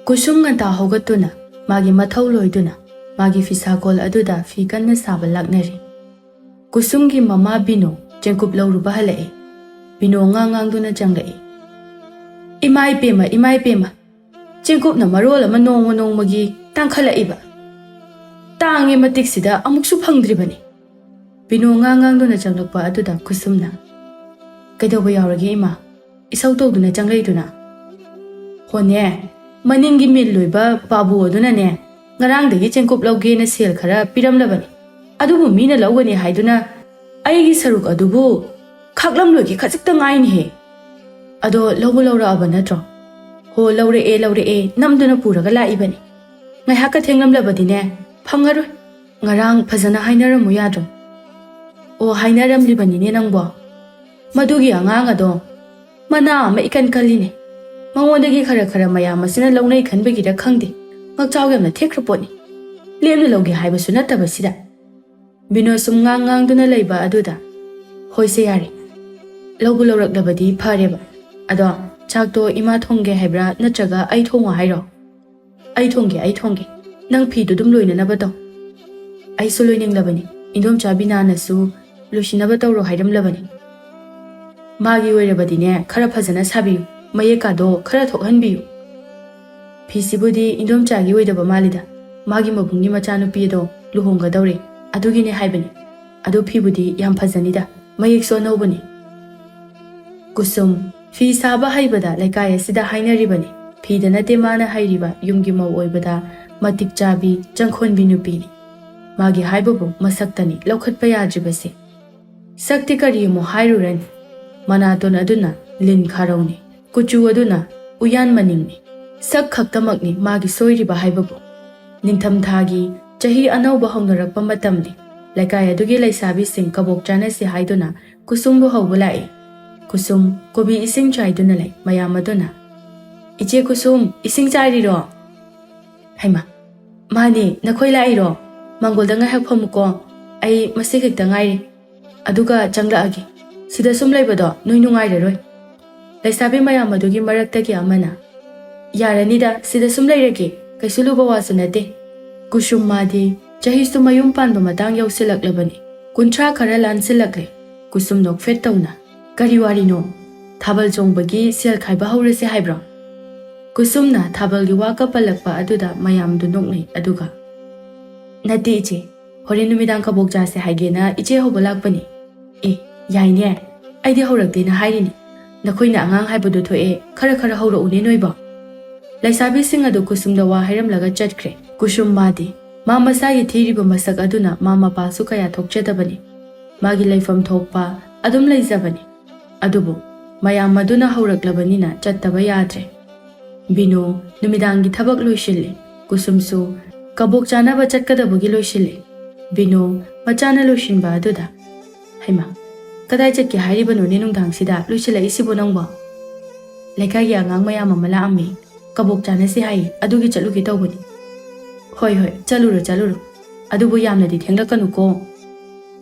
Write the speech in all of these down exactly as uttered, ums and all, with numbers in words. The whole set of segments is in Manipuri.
ꯀꯨꯁꯨꯝ ꯉꯟꯇꯥ ꯍꯧꯒꯠꯇꯨꯅ ꯃꯥꯒꯤ ꯃꯊꯧ ꯂꯣꯏꯗꯨꯅ ꯃꯥꯒꯤ ꯐꯤꯁꯥꯀꯣꯜ ꯑꯗꯨꯗ ꯐꯤ ꯀꯟꯅ ꯁꯥꯕ ꯂꯥꯛꯅꯔꯤ꯫ ꯀꯨꯁꯨꯝꯒꯤ ꯃꯃꯥ ꯕꯤꯅꯣ ꯆꯦꯡꯀꯨꯞ ꯂꯧꯔꯨꯕ ꯍꯜꯂꯛꯏ꯫ ꯕꯤꯅꯣ ꯉꯥꯡ ꯉꯥꯡꯗꯨꯅ ꯆꯪꯂꯛꯏ꯫ "ꯏꯃꯥ ꯏꯄꯦꯝꯃ, ꯏꯃꯥ ꯏꯄꯦꯝꯃ, ꯆꯦꯡꯀꯨꯞꯅ ꯃꯔꯣꯜ ꯑꯃ ꯅꯣꯡꯃ ꯅꯣꯡꯃꯒꯤ ꯇꯥꯡꯈꯠꯂꯛꯏꯕ꯫ ꯇꯥꯡꯉꯦ ꯃꯇꯤꯛꯁꯤꯗ ꯑꯃꯨꯛꯁꯨ ꯐꯪꯗ꯭ꯔꯤꯕꯅꯤ꯫" ꯕꯤꯅꯣ ꯉꯥꯡ ꯉꯥꯡꯗꯨꯅ ꯆꯪꯂꯛꯄ ꯑꯗꯨꯗ ꯀꯨꯁꯨꯝꯅ, "ꯀꯩꯗꯧꯕ ꯌꯥꯎꯔꯒꯦ ꯏꯃꯥ? ꯏꯁꯧ ꯇꯧꯗꯨꯅ ꯆꯪꯂꯛꯏꯗꯨꯅ?" "ꯍꯣꯅꯦ, ꯃꯅꯤꯡꯒꯤ ꯃꯤꯜ ꯂꯣꯏꯕ ꯕꯥꯕꯨ ꯑꯗꯨꯅꯅꯦ, ꯉꯔꯥꯡꯗꯒꯤ ꯆꯦꯡꯀꯨꯞ ꯂꯧꯒꯦꯅ ꯁꯦꯜ ꯈꯔ ꯄꯤꯔꯝꯂꯕꯅꯤ꯫ ꯑꯗꯨꯕꯨ ꯃꯤꯅ ꯂꯧꯒꯅꯤ ꯍꯥꯏꯗꯨꯅ ꯑꯩꯒꯤ ꯁꯔꯨꯛ ꯑꯗꯨꯕꯨ ꯈꯥꯛꯂꯝꯂꯣꯏꯒꯦ ꯈꯖꯤꯛꯇ ꯉꯥꯏꯅꯦꯍꯦ꯫ ꯑꯗꯣ ꯂꯧꯕ ꯂꯧꯔꯛꯑꯕ ꯅꯠꯇ꯭ꯔꯣ?" "ꯍꯣ, ꯂꯧꯔꯛꯑꯦ, ꯂꯧꯔꯛꯑꯦ, ꯅꯝꯗꯨꯅ ꯄꯨꯔꯒ ꯂꯥꯛꯏꯕꯅꯤ꯫ ꯉꯥꯏꯍꯥꯛꯀ ꯊꯦꯡꯂꯝꯂꯕꯗꯤꯅꯦ, ꯐꯪꯉꯔꯣꯏ꯫ ꯉꯔꯥꯡ ꯐꯖꯅ ꯍꯥꯏꯅꯔꯝꯃꯨ ꯌꯥꯗ꯭ꯔꯣ?" "ꯑꯣ, ꯍꯥꯏꯅꯔꯝꯂꯤꯕꯅꯤꯅꯦ ꯅꯪꯕꯣ꯫ ꯃꯗꯨꯒꯤ ꯑꯉꯥꯡ ꯑꯗꯣ ꯃꯅꯥ ꯑꯃ ꯏꯀꯟ ꯀꯜꯂꯤꯅꯦ꯫ ꯃꯉꯣꯟꯗꯒꯤ ꯈꯔ ꯈꯔ ꯃꯌꯥꯝ ꯑꯁꯤꯅ ꯂꯧꯅꯩ ꯈꯟꯕꯒꯤꯔ ꯈꯪꯗꯦ, ꯃꯆꯥꯎ ꯌꯥꯝꯅ ꯊꯦꯛꯈ꯭ꯔ ꯄꯣꯠꯅꯤ꯫ ꯂꯦꯝꯅ ꯂꯧꯒꯦ ꯍꯥꯏꯕꯁꯨ ꯅꯠꯇꯕꯁꯤꯗ꯫" ꯕꯤꯅꯣ ꯁꯨꯝ ꯉꯥꯡ ꯉꯥꯡꯗꯨꯅ ꯂꯩꯕ ꯑꯗꯨꯗ, "ꯍꯣꯏꯁꯦ ꯌꯥꯔꯦ, ꯂꯧꯕ ꯂꯧꯔꯛꯂꯕꯗꯤ ꯐꯔꯦꯕ꯫ ꯑꯗꯣ ꯆꯥꯛꯇꯣ ꯏꯃꯥ ꯊꯣꯡꯒꯦ ꯍꯥꯏꯕ꯭ꯔꯥ ꯅꯠꯇ꯭ꯔꯒ ꯑꯩ ꯊꯣꯡꯉꯣ ꯍꯥꯏꯔꯣ?" "ꯑꯩ ꯊꯣꯡꯒꯦ, ꯑꯩ ꯊꯣꯡꯒꯦ꯫ ꯅꯪ ꯐꯤꯗꯨ ꯑꯗꯨꯝ ꯂꯣꯏꯅꯅꯕ ꯇꯧ꯫" "ꯑꯩꯁꯨ ꯂꯣꯏꯅꯤꯡꯂꯕꯅꯤ꯫ ꯏꯟꯗꯣꯝꯆꯥ ꯕꯤꯅꯥꯅꯁꯨ ꯂꯣꯏꯁꯤꯟꯅꯕ ꯇꯧꯔꯣ ꯍꯥꯏꯔꯝꯂꯕꯅꯤ꯫" "ꯃꯥꯒꯤ ꯑꯣꯏꯔꯕꯗꯤꯅꯦ, ꯈꯔ ꯐꯖꯅ ꯁꯥꯕꯤꯌꯨ, ꯃꯌꯦꯛꯀꯥꯗꯣ ꯈꯔ ꯊꯣꯛꯍꯟꯕꯤꯌꯨ꯫ ꯐꯤꯁꯤꯕꯨꯗꯤ ꯏꯟꯗꯣꯝꯆꯥꯒꯤ ꯑꯣꯏꯗꯕ ꯃꯥꯜꯂꯤꯗ, ꯃꯥꯒꯤ ꯃꯕꯨꯡꯒꯤ ꯃꯆꯥꯅꯨꯄꯤ ꯑꯗꯣ ꯂꯨꯍꯣꯡꯒꯗꯧꯔꯦ, ꯑꯗꯨꯒꯤꯅꯦ ꯍꯥꯏꯕꯅꯤ꯫ ꯑꯗꯨ ꯐꯤꯕꯨꯗꯤ ꯌꯥꯝ ꯐꯖꯅꯤꯗ, ꯃꯌꯦꯛꯁꯨ ꯑꯅꯧꯕꯅꯤ꯫" ꯀꯨꯁꯨꯝ, ꯐꯤ ꯁꯥꯕ ꯍꯩꯕꯗ ꯂꯩꯀꯥꯏ ꯑꯁꯤꯗ ꯍꯥꯏꯅꯔꯤꯕꯅꯤ꯫ ꯐꯤꯗ ꯅꯠꯇꯦ ꯃꯥꯅ ꯍꯩꯔꯤꯕ, ꯌꯨꯝꯒꯤ ꯃꯧ ꯑꯣꯏꯕꯗ ꯃꯇꯤꯛ ꯆꯥꯕꯤ, ꯆꯪꯈꯣꯟꯕꯤ ꯅꯨꯄꯤꯅꯤ꯫ ꯃꯥꯒꯤ ꯍꯥꯏꯕꯕꯨ ꯃꯁꯛꯇꯅꯤ ꯂꯧꯈꯠꯄ ꯌꯥꯗ꯭ꯔꯤꯕꯁꯦ꯫ ꯁꯛꯇꯤ ꯀꯔꯤ ꯑꯃꯨꯛ ꯍꯥꯏꯔꯨꯔꯅꯤ? ꯃꯅꯥꯇꯣꯟ ꯑꯗꯨꯅ ꯂꯤꯟ ꯈꯥꯔꯧꯅꯤ, ꯀꯨꯆꯨ ꯑꯗꯨꯅ ꯎꯌꯥꯟ ꯃꯅꯤꯡꯅꯤ꯫ ꯁꯛ ꯈꯛꯇꯃꯛꯅꯤ ꯃꯥꯒꯤ ꯁꯣꯏꯔꯤꯕ ꯍꯥꯏꯕꯕꯨ꯫ ꯅꯤꯡꯊꯝꯊꯥꯒꯤ ꯆꯍꯤ ꯑꯅꯧꯕ ꯍꯧꯅꯔꯛꯄ ꯃꯇꯝꯅꯤ꯫ ꯂꯩꯀꯥꯏ ꯑꯗꯨꯒꯤ ꯂꯩꯁꯥꯕꯤꯁꯤꯡ ꯀꯕꯣꯛ ꯆꯥꯅꯁꯤ ꯍꯥꯏꯗꯨꯅ ꯀꯨꯁꯨꯝꯕꯨ ꯍꯧꯕ ꯂꯥꯛꯏ꯫ ꯀꯨꯁꯨꯝ ꯀꯣꯕꯤ ꯏꯁꯤꯡ ꯆꯥꯏꯗꯨꯅ ꯂꯩ꯫ ꯃꯌꯥꯝ ꯑꯗꯨꯅ, "ꯏꯆꯦ ꯀꯨꯁꯨꯝ, ꯏꯁꯤꯡ ꯆꯥꯏꯔꯤꯔꯣ?" ꯍꯩꯃꯥ, ꯃꯥꯅꯦ, ꯅꯈꯣꯏ ꯂꯥꯛꯏꯔꯣ? ꯃꯥꯡꯒꯣꯜꯗ ꯉꯥꯏꯍꯥꯛ ꯐꯝꯃꯨꯀꯣ, ꯑꯩ ꯃꯁꯤ ꯈꯛꯇ ꯉꯥꯏꯔꯤ, ꯑꯗꯨꯒ ꯆꯪꯂꯛꯑꯒꯦ꯫ ꯁꯤꯗ ꯁꯨꯝ ꯂꯩꯕꯗꯣ ꯅꯣꯏ ꯅꯨꯡꯉꯥꯏꯔꯔꯣꯏ꯫ ꯂꯩꯁꯥꯕꯤ ꯃꯌꯥꯝ ꯑꯗꯨꯒꯤ ꯃꯔꯛꯇꯒꯤ ꯑꯃꯅ, "ꯌꯥꯔꯅꯤꯗ, ꯁꯤꯗ ꯁꯨꯝ ꯂꯩꯔꯒꯦ, ꯀꯩꯁꯨ ꯂꯨꯕ ꯋꯥꯁꯨ ꯅꯠꯇꯦ"꯫ ꯀꯨꯁꯨꯝ ꯃꯥꯗꯤ ꯆꯍꯤꯁꯨ ꯃꯌꯨꯝ ꯄꯥꯟꯕ ꯃꯇꯥꯡ ꯌꯧꯁꯤꯜꯂꯛꯂꯕꯅꯤ, ꯀꯨꯟꯊ꯭ꯔꯥ ꯈꯔ ꯂꯥꯟꯁꯤꯜꯂꯛꯂꯦ꯫ ꯀꯨꯁꯨꯝ ꯅꯣꯛꯐꯦꯠ ꯇꯧꯅ, "ꯀꯔꯤ ꯋꯥꯔꯤꯅꯣ? ꯊꯥꯕꯜ ꯆꯣꯡꯕꯒꯤ ꯁꯦꯜ ꯈꯥꯏꯕ ꯍꯧꯔꯁꯦ ꯍꯥꯏꯕ꯭ꯔꯣ?" ꯀꯨꯁꯨꯝꯅ ꯊꯥꯕꯜꯒꯤ ꯋꯥ ꯀꯞꯄꯜꯂꯛꯄ ꯑꯗꯨꯗ ꯃꯌꯥꯝꯗꯨ ꯅꯣꯛꯅꯩ, ꯑꯗꯨꯒ, "ꯅꯠꯇꯦ ꯏꯆꯦ, ꯍꯣꯔꯦꯟ ꯅꯨꯃꯤꯗꯥꯡ ꯀꯕꯣꯛ ꯆꯥꯁꯦ ꯍꯥꯏꯒꯦꯅ ꯏꯆꯦ ꯍꯧꯕ ꯂꯥꯛꯄꯅꯤ"꯫ "ꯑꯦ, ꯌꯥꯏꯅꯦ, ꯑꯩꯗꯤ ꯍꯧꯔꯛꯇꯦꯅ ꯍꯥꯏꯔꯤꯅꯤ꯫ ꯅꯈꯣꯏꯅ ꯑꯉꯥꯡ ꯍꯥꯏꯕꯗꯨ ꯊꯣꯛꯑꯦ, ꯈꯔ ꯈꯔ ꯍꯧꯔꯛꯎꯅꯦ ꯅꯣꯏꯕꯣ"꯫ ꯂꯩꯁꯥꯕꯤꯁꯤꯡ ꯑꯗꯨ ꯀꯨꯁꯨꯝꯗ ꯋꯥ ꯍꯥꯏꯔꯝꯂꯒ ꯆꯠꯈ꯭ꯔꯦ꯫ ꯀꯨꯁꯨꯝ ꯃꯥꯗꯤ ꯃꯥ ꯃꯁꯥꯒꯤ ꯊꯤꯔꯤꯕ ꯃꯁꯛ ꯑꯗꯨꯅ ꯃꯥ ꯃꯄꯥꯁꯨ ꯀꯌꯥ ꯊꯣꯛꯆꯗꯕꯅꯤ꯫ ꯃꯥꯒꯤ ꯂꯩꯐꯝ ꯊꯣꯛꯄ ꯑꯗꯨꯝ ꯂꯩꯖꯕꯅꯤ꯫ ꯑꯗꯨꯕꯨ ꯃꯌꯥꯝ ꯑꯗꯨꯅ ꯍꯧꯔꯛꯂꯕꯅꯤꯅ ꯆꯠꯇꯕ ꯌꯥꯗ꯭ꯔꯦ꯫ ꯕꯤꯅꯨ ꯅꯨꯃꯤꯗꯥꯡꯒꯤ ꯊꯕꯛ ꯂꯣꯏꯁꯤꯜꯂꯤ꯫ ꯀꯨꯁꯨꯝꯁꯨ ꯀꯕꯣꯛ ꯆꯥꯅꯕ ꯆꯠꯀꯗꯕꯒꯤ ꯂꯣꯏꯁꯤꯜꯂꯤ꯫ ꯕꯤꯅꯨ ꯃꯆꯥꯅ ꯂꯣꯏꯁꯤꯟꯕ ꯑꯗꯨꯗ, "ꯍꯩꯃꯥ, ꯀꯗꯥꯏ ꯆꯠꯀꯦ ꯍꯥꯏꯔꯤꯕꯅꯣꯅꯦ ꯅꯨꯡꯗꯥꯡꯁꯤꯗ ꯂꯣꯏꯁꯤꯜꯂꯛꯏꯁꯤꯕꯣ ꯅꯪꯕꯣ?" "ꯂꯩꯀꯥꯏꯒꯤ ꯑꯉꯥꯡ ꯃꯌꯥꯝ ꯑꯃ ꯂꯥꯛꯑꯝꯃꯤ, ꯀꯕꯣꯛ ꯆꯥꯅꯁꯤ ꯍꯥꯏꯌꯦ, ꯑꯗꯨꯒꯤ ꯆꯠꯂꯨꯒꯦ ꯇꯧꯕꯅꯤ"꯫ "ꯍꯣꯏ, ꯍꯣꯏ, ꯆꯠꯂꯨꯔꯣ, ꯆꯠꯂꯨꯔꯣ, ꯑꯗꯨꯕꯨ ꯌꯥꯝꯅꯗꯤ ꯊꯦꯡꯂꯛꯀꯅꯨꯀꯣ"꯫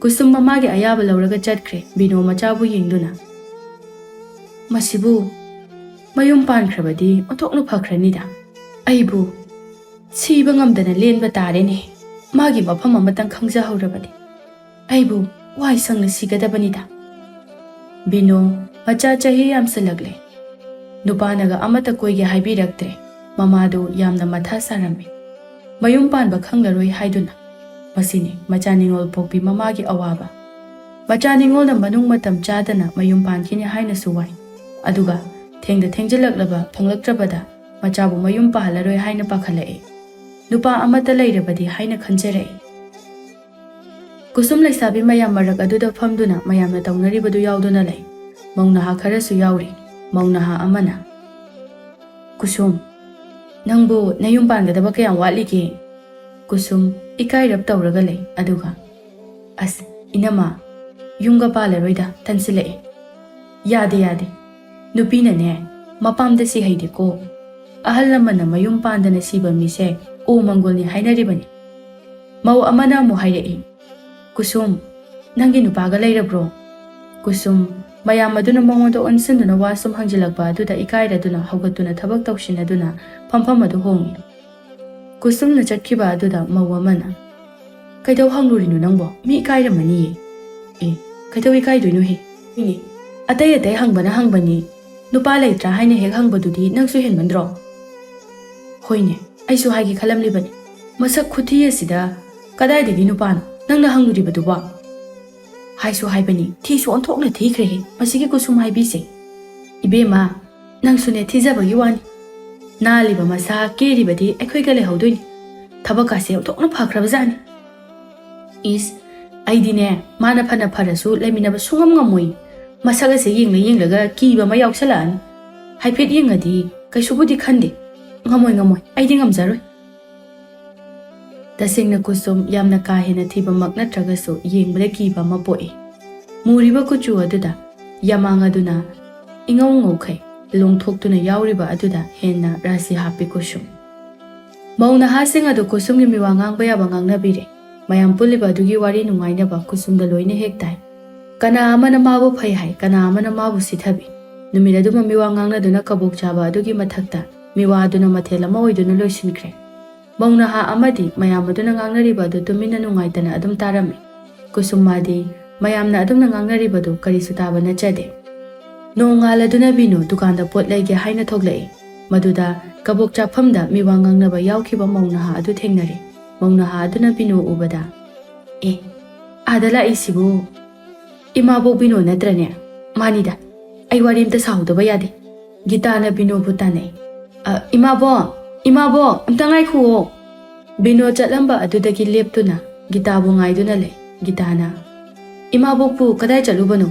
ꯀꯨꯁꯨꯝ ꯃꯃꯥꯒꯤ ꯑꯌꯥꯕ ꯂꯧꯔꯒ ꯆꯠꯈ꯭ꯔꯦ, ꯕꯤꯅꯨ ꯃꯆꯥꯕꯨ ꯌꯦꯡꯗꯨꯅ꯫ "ꯃꯁꯤꯕꯨ ꯃꯌꯨꯝ ꯄꯥꯟꯈ꯭ꯔꯕꯗꯤ ꯑꯣꯟꯊꯣꯛꯅ ꯐꯈ꯭ꯔꯅꯤꯗ꯫ ꯑꯩꯕꯨ ꯁꯤꯕ ꯉꯝꯗꯅ ꯂꯦꯟꯕ ꯇꯥꯔꯦꯅꯦ꯫ ꯃꯥꯒꯤ ꯃꯐꯝ ꯑꯃꯇꯪ ꯈꯪꯖꯍꯧꯔꯕꯗꯤ ꯑꯩꯕꯨ ꯋꯥꯏ ꯁꯪꯅ ꯁꯤꯒꯗꯕꯅꯤꯗ"꯫ ꯕꯤꯅꯨ ꯃꯆꯥ ꯆꯍꯤ ꯌꯥꯝꯁꯤꯜꯂꯛꯂꯦ꯫ ꯅꯨꯄꯥꯅꯒ ꯑꯃꯠꯇ ꯀꯣꯏꯒꯦ ꯍꯥꯏꯕꯤꯔꯛꯇ꯭ꯔꯦ꯫ ꯃꯃꯥꯗꯨ ꯌꯥꯝꯅ ꯃꯊꯥ ꯁꯥꯔꯝꯃꯤ꯫ ꯃꯌꯨꯝ ꯄꯥꯟꯕ ꯈꯪꯂꯔꯣꯏ ꯍꯥꯏꯗꯨꯅ꯫ ꯃꯁꯤꯅꯤ ꯃꯆꯥ ꯅꯤꯉꯣꯜ ꯄꯣꯛꯄꯤ ꯃꯃꯥꯒꯤ ꯑꯋꯥꯕ꯫ ꯃꯆꯥ ꯅꯤꯉꯣꯜꯅ ꯃꯅꯨꯡ ꯃꯇꯝ ꯆꯥꯗꯅ ꯃꯌꯨꯝ ꯄꯥꯟꯈꯤꯅꯤ ꯍꯥꯏꯅꯁꯨ ꯋꯥꯏ꯫ ꯑꯗꯨꯒ ꯊꯦꯡꯗ ꯊꯦꯡꯖꯤꯜꯂꯛꯂꯕ ꯐꯪꯂꯛꯇ꯭ꯔꯕꯗ ꯃꯆꯥꯕꯨ ꯃꯌꯨꯝ ꯄꯥꯍꯜꯂꯔꯣꯏ ꯍꯥꯏꯅ ꯄꯥꯈꯠꯂꯛꯏ꯫ ꯅꯨꯄꯥ ꯑꯃꯠꯇ ꯂꯩꯔꯕꯗꯤ ꯍꯥꯏꯅ ꯈꯟꯖꯔꯛꯏ꯫ ꯀꯨꯁꯨꯝ ꯂꯩꯁꯥꯕꯤ ꯃꯌꯥꯝ ꯃꯔꯛ ꯑꯗꯨꯗ ꯐꯝꯗꯨꯅ ꯃꯌꯥꯝꯅ ꯇꯧꯅꯔꯤꯕꯗꯨ ꯌꯥꯎꯗꯨꯅ ꯂꯩ꯫ ꯃꯧ ꯅꯍꯥ ꯈꯔꯁꯨ ꯌꯥꯎꯔꯤ꯫ ꯃꯧ ꯅꯍꯥ ꯑꯃꯅ, "ꯀꯨꯁꯨꯝ, ꯅꯪꯕꯨ ꯅꯌꯨꯝ ꯄꯥꯟꯒꯗꯕ ꯀꯌꯥꯝ ꯋꯥꯠꯂꯤꯒꯦ?" ꯀꯨꯁꯨꯝ ꯏꯀꯥꯏꯔꯞ ꯇꯧꯔꯒ ꯂꯩ꯫ ꯑꯗꯨꯒ, "ꯑꯁ, ꯏꯅꯝꯃ, ꯌꯨꯝꯒ ꯄꯥꯜꯂꯔꯣꯏꯗ, ꯇꯟꯁꯤꯜꯂꯛꯑꯦ"꯫ "ꯌꯥꯗꯦ, ꯌꯥꯗꯦ꯫ ꯅꯨꯄꯤꯅꯅꯦ, ꯃꯄꯥꯝꯗ ꯁꯤ ꯍꯩꯗꯦꯀꯣ꯫ ꯑꯍꯜ ꯂꯃꯟꯅ ꯃꯌꯨꯝ ꯄꯥꯟꯗꯅ ꯁꯤꯕ ꯃꯤꯁꯦ ꯑꯣ ꯃꯪꯒꯣꯜꯅꯤ ꯍꯥꯏꯅꯔꯤꯕꯅꯤ"꯫ ꯃꯧ ꯑꯃꯅ ꯑꯃꯨꯛ ꯍꯥꯏꯔꯛꯏ, "ꯀꯨꯁꯨꯝ, ꯅꯪꯒꯤ ꯅꯨꯄꯥꯒ ꯂꯩꯔꯕ꯭ꯔꯣ?" ꯀꯨꯁꯨꯝ ꯃꯌꯥꯝ ꯑꯗꯨꯅ ꯃꯉꯣꯟꯗ ꯑꯣꯟꯁꯤꯟꯗꯨꯅ ꯋꯥ ꯁꯨꯝ ꯍꯪꯖꯤꯜꯂꯛꯄ ꯑꯗꯨꯗ ꯏꯀꯥꯏꯔꯗꯨꯅ ꯍꯧꯒꯠꯇꯨꯅ ꯊꯕꯛ ꯇꯧꯁꯤꯟꯅꯗꯨꯅ ꯐꯝꯐꯝ ꯑꯗꯨ ꯍꯣꯡꯏ꯫ ꯀꯨꯁꯨꯝꯅ ꯆꯠꯈꯤꯕ ꯑꯗꯨꯗ ꯃꯧ ꯑꯃꯅ, "ꯀꯩꯗꯧ ꯍꯪꯂꯨꯔꯤꯅꯣ ꯅꯪꯕꯣ? ꯃꯤ ꯏꯀꯥꯏꯔꯝꯃꯅꯤꯌꯦ꯫" "ꯑꯦ, ꯀꯩꯗꯧ ꯏꯀꯥꯏꯗꯣꯏꯅꯣꯍꯦ? ꯃꯤꯅꯦ꯫ ꯑꯇꯩ ꯑꯇꯩ ꯍꯪꯕꯅ ꯍꯪꯕꯅꯤ, ꯅꯨꯄꯥ ꯂꯩꯇ꯭ꯔꯥ ꯍꯥꯏꯅ ꯍꯦꯛ ꯍꯪꯕꯗꯨꯗꯤ ꯅꯪꯁꯨ ꯍꯦꯟꯃꯟꯗ꯭ꯔꯣ?" "ꯍꯣꯏꯅꯦ, ꯑꯩꯁꯨ ꯍꯥꯏꯒꯦ ꯈꯜꯂꯝꯂꯤꯕꯅꯤ꯫ ꯃꯁꯛ ꯈꯨꯊꯤ ꯑꯁꯤꯗ ꯀꯗꯥꯏꯗꯒꯤ ꯅꯨꯄꯥꯅꯣ ꯅꯪꯅ ꯍꯪꯂꯨꯔꯤꯕꯗꯨꯕꯣ?" "ꯍꯥꯏꯁꯨ ꯍꯥꯏꯕꯅꯤ, ꯊꯤꯁꯨ ꯑꯣꯟꯊꯣꯛꯅ ꯊꯤꯈ꯭ꯔꯦꯍꯦ ꯃꯁꯤꯒꯤ ꯀꯨꯁꯨꯝ ꯍꯥꯏꯕꯤꯁꯦ꯫ ꯏꯕꯦꯝꯃ, ꯅꯪꯁꯨꯅꯦ ꯊꯤꯖꯕꯒꯤ ꯋꯥꯅꯤ꯫ ꯅꯥꯜꯂꯤꯕ ꯃꯁꯥ ꯀꯦꯔꯤꯕꯗꯤ ꯑꯩꯈꯣꯏꯒ ꯂꯩꯍꯧꯗꯣꯏꯅꯤ꯫ ꯊꯕꯛꯀꯥꯁꯦ ꯑꯣꯟꯊꯣꯛꯅ ꯐꯈ꯭ꯔꯕꯖꯥꯠꯅꯤ꯫" "ꯏꯁ, ꯑꯩꯗꯤꯅꯦ, ꯃꯥꯅ ꯐꯅ ꯐꯔꯁꯨ ꯂꯩꯃꯤꯟꯅꯕ ꯁꯨꯡꯉꯝ ꯉꯝꯃꯣꯏ꯫ ꯃꯁꯛ ꯑꯁꯦ ꯌꯦꯡꯂ ꯌꯦꯡꯂꯒ ꯀꯤꯕ ꯑꯃ ꯌꯥꯎꯁꯜꯂꯛꯑꯅꯤ꯫ ꯍꯥꯏꯐꯦꯠ ꯌꯦꯡꯉꯗꯤ ꯀꯩꯁꯨꯕꯨꯗꯤ ꯈꯟꯗꯦ꯫ ꯉꯝꯃꯣꯏ, ꯉꯝꯃꯣꯏ, ꯑꯩꯗꯤ ꯉꯝꯖꯔꯣꯏ꯫" ꯇꯁꯦꯡꯅ ꯀꯨꯁꯨꯝ ꯌꯥꯝꯅ ꯀꯥ ꯍꯦꯟꯅ ꯊꯤꯕꯃꯛ ꯅꯠꯇ꯭ꯔꯒꯁꯨ ꯌꯦꯡꯕꯗ ꯀꯤꯕ ꯑꯃ ꯄꯣꯛꯏ꯫ ꯃꯨꯔꯤꯕ ꯀꯨꯆꯨ ꯑꯗꯨꯗ ꯌꯥꯃꯥꯡ ꯑꯗꯨꯅ ꯏꯉꯧ ꯉꯧꯈꯩ ꯂꯣꯡꯊꯣꯛꯇꯨꯅ ꯌꯥꯎꯔꯤꯕ ꯑꯗꯨꯗ ꯍꯦꯟꯅ ꯔꯥꯁꯤ ꯍꯥꯞꯄꯤ ꯀꯨꯁꯨꯝ꯫ ꯃꯧ ꯅꯍꯥꯁꯤꯡ ꯑꯗꯨ ꯀꯨꯁꯨꯝꯒꯤ ꯃꯤꯋꯥ ꯉꯥꯡꯕ ꯌꯥꯕ ꯉꯥꯡꯅꯕꯤꯔꯦ꯫ ꯃꯌꯥꯝ ꯄꯨꯜꯂꯤꯕ ꯑꯗꯨꯒꯤ ꯋꯥꯔꯤ ꯅꯨꯡꯉꯥꯏꯅꯕ ꯀꯨꯁꯨꯝꯗ ꯂꯣꯏꯅ ꯍꯦꯛ ꯇꯥꯏ꯫ ꯀꯅꯥ ꯑꯃꯅ ꯃꯥꯕꯨ ꯐꯩ ꯍꯥꯏ, ꯀꯅꯥ ꯑꯃꯅ ꯃꯥꯕꯨ ꯁꯤꯊꯕꯤ꯫ ꯅꯨꯃꯤꯠ ꯑꯗꯨꯃ ꯃꯤꯋꯥ ꯉꯥꯡꯅꯗꯨꯅ ꯀꯕꯣꯛ ꯆꯥꯕ ꯑꯗꯨꯒꯤ ꯃꯊꯛꯇ ꯃꯤꯋꯥ ꯑꯗꯨꯅ ꯃꯊꯦꯜ ꯑꯃ ꯑꯣꯏꯗꯨꯅ ꯂꯣꯏꯁꯤꯟꯈ꯭ꯔꯦ꯫ ꯃꯧ ꯅꯍꯥ ꯑꯃꯗꯤ ꯃꯌꯥꯝ ꯑꯗꯨꯅ ꯉꯥꯡꯅꯔꯤꯕ ꯑꯗꯨ ꯇꯨꯃꯤꯟꯅ ꯅꯨꯡꯉꯥꯏꯇꯅ ꯑꯗꯨꯝ ꯇꯥꯔꯝꯃꯤ꯫ ꯀꯨꯁꯨꯝ ꯃꯥꯗꯤ ꯃꯌꯥꯝꯅ ꯑꯗꯨꯝꯅ ꯉꯥꯡꯅꯔꯤꯕꯗꯨ ꯀꯔꯤꯁꯨ ꯇꯥꯕ ꯅꯠꯆꯗꯦ꯫ ꯅꯣꯡꯉꯥꯜꯂꯗꯨꯅ ꯕꯤꯅꯨ ꯗꯨꯀꯥꯟꯗ ꯄꯣꯠ ꯂꯩꯒꯦ ꯍꯥꯏꯅ ꯊꯣꯛꯂꯛꯏ꯫ ꯃꯗꯨꯗ ꯀꯕꯣꯛ ꯆꯥꯐꯝꯗ ꯃꯤꯋꯥ ꯉꯥꯡꯅꯕ ꯌꯥꯎꯈꯤꯕ ꯃꯧ ꯅꯍꯥ ꯑꯗꯨ ꯊꯦꯡꯅꯔꯦ꯫ ꯃꯧ ꯅꯍꯥ ꯑꯗꯨꯅ ꯕꯤꯅꯨ ꯎꯕꯗ, "ꯑꯦ, ꯑꯥꯗ ꯂꯥꯛꯏꯁꯤꯕꯨ ꯏꯃꯥꯕꯣꯛ ꯕꯤꯅꯨ ꯅꯠꯇ꯭ꯔꯅꯦ?" "ꯃꯥꯅꯤꯗ, ꯑꯩ ꯋꯥꯔꯤ ꯑꯝꯇ ꯁꯥꯍꯧꯗꯕ ꯌꯥꯗꯦ꯫" ꯒꯤꯇꯥꯅ ꯕꯤꯅꯨꯕꯨ ꯇꯥꯟꯅꯩ꯫ "ꯑ, ꯏꯃꯥꯕꯣꯛ, ꯏꯃꯥꯕꯣꯛ, ꯑꯝꯇ ꯉꯥꯏꯈꯨꯑꯣ꯫" ꯕꯤꯅꯣ ꯆꯠꯂꯝꯕ ꯑꯗꯨꯗꯒꯤ ꯂꯦꯞꯇꯨꯅ ꯒꯤꯇꯥꯕꯨ ꯉꯥꯏꯗꯨꯅ ꯂꯩ꯫ ꯒꯤꯇꯥꯅ, "ꯏꯃꯥꯕꯣꯛꯄꯨ ꯀꯗꯥꯏ ꯆꯠꯂꯨꯕꯅꯣ?"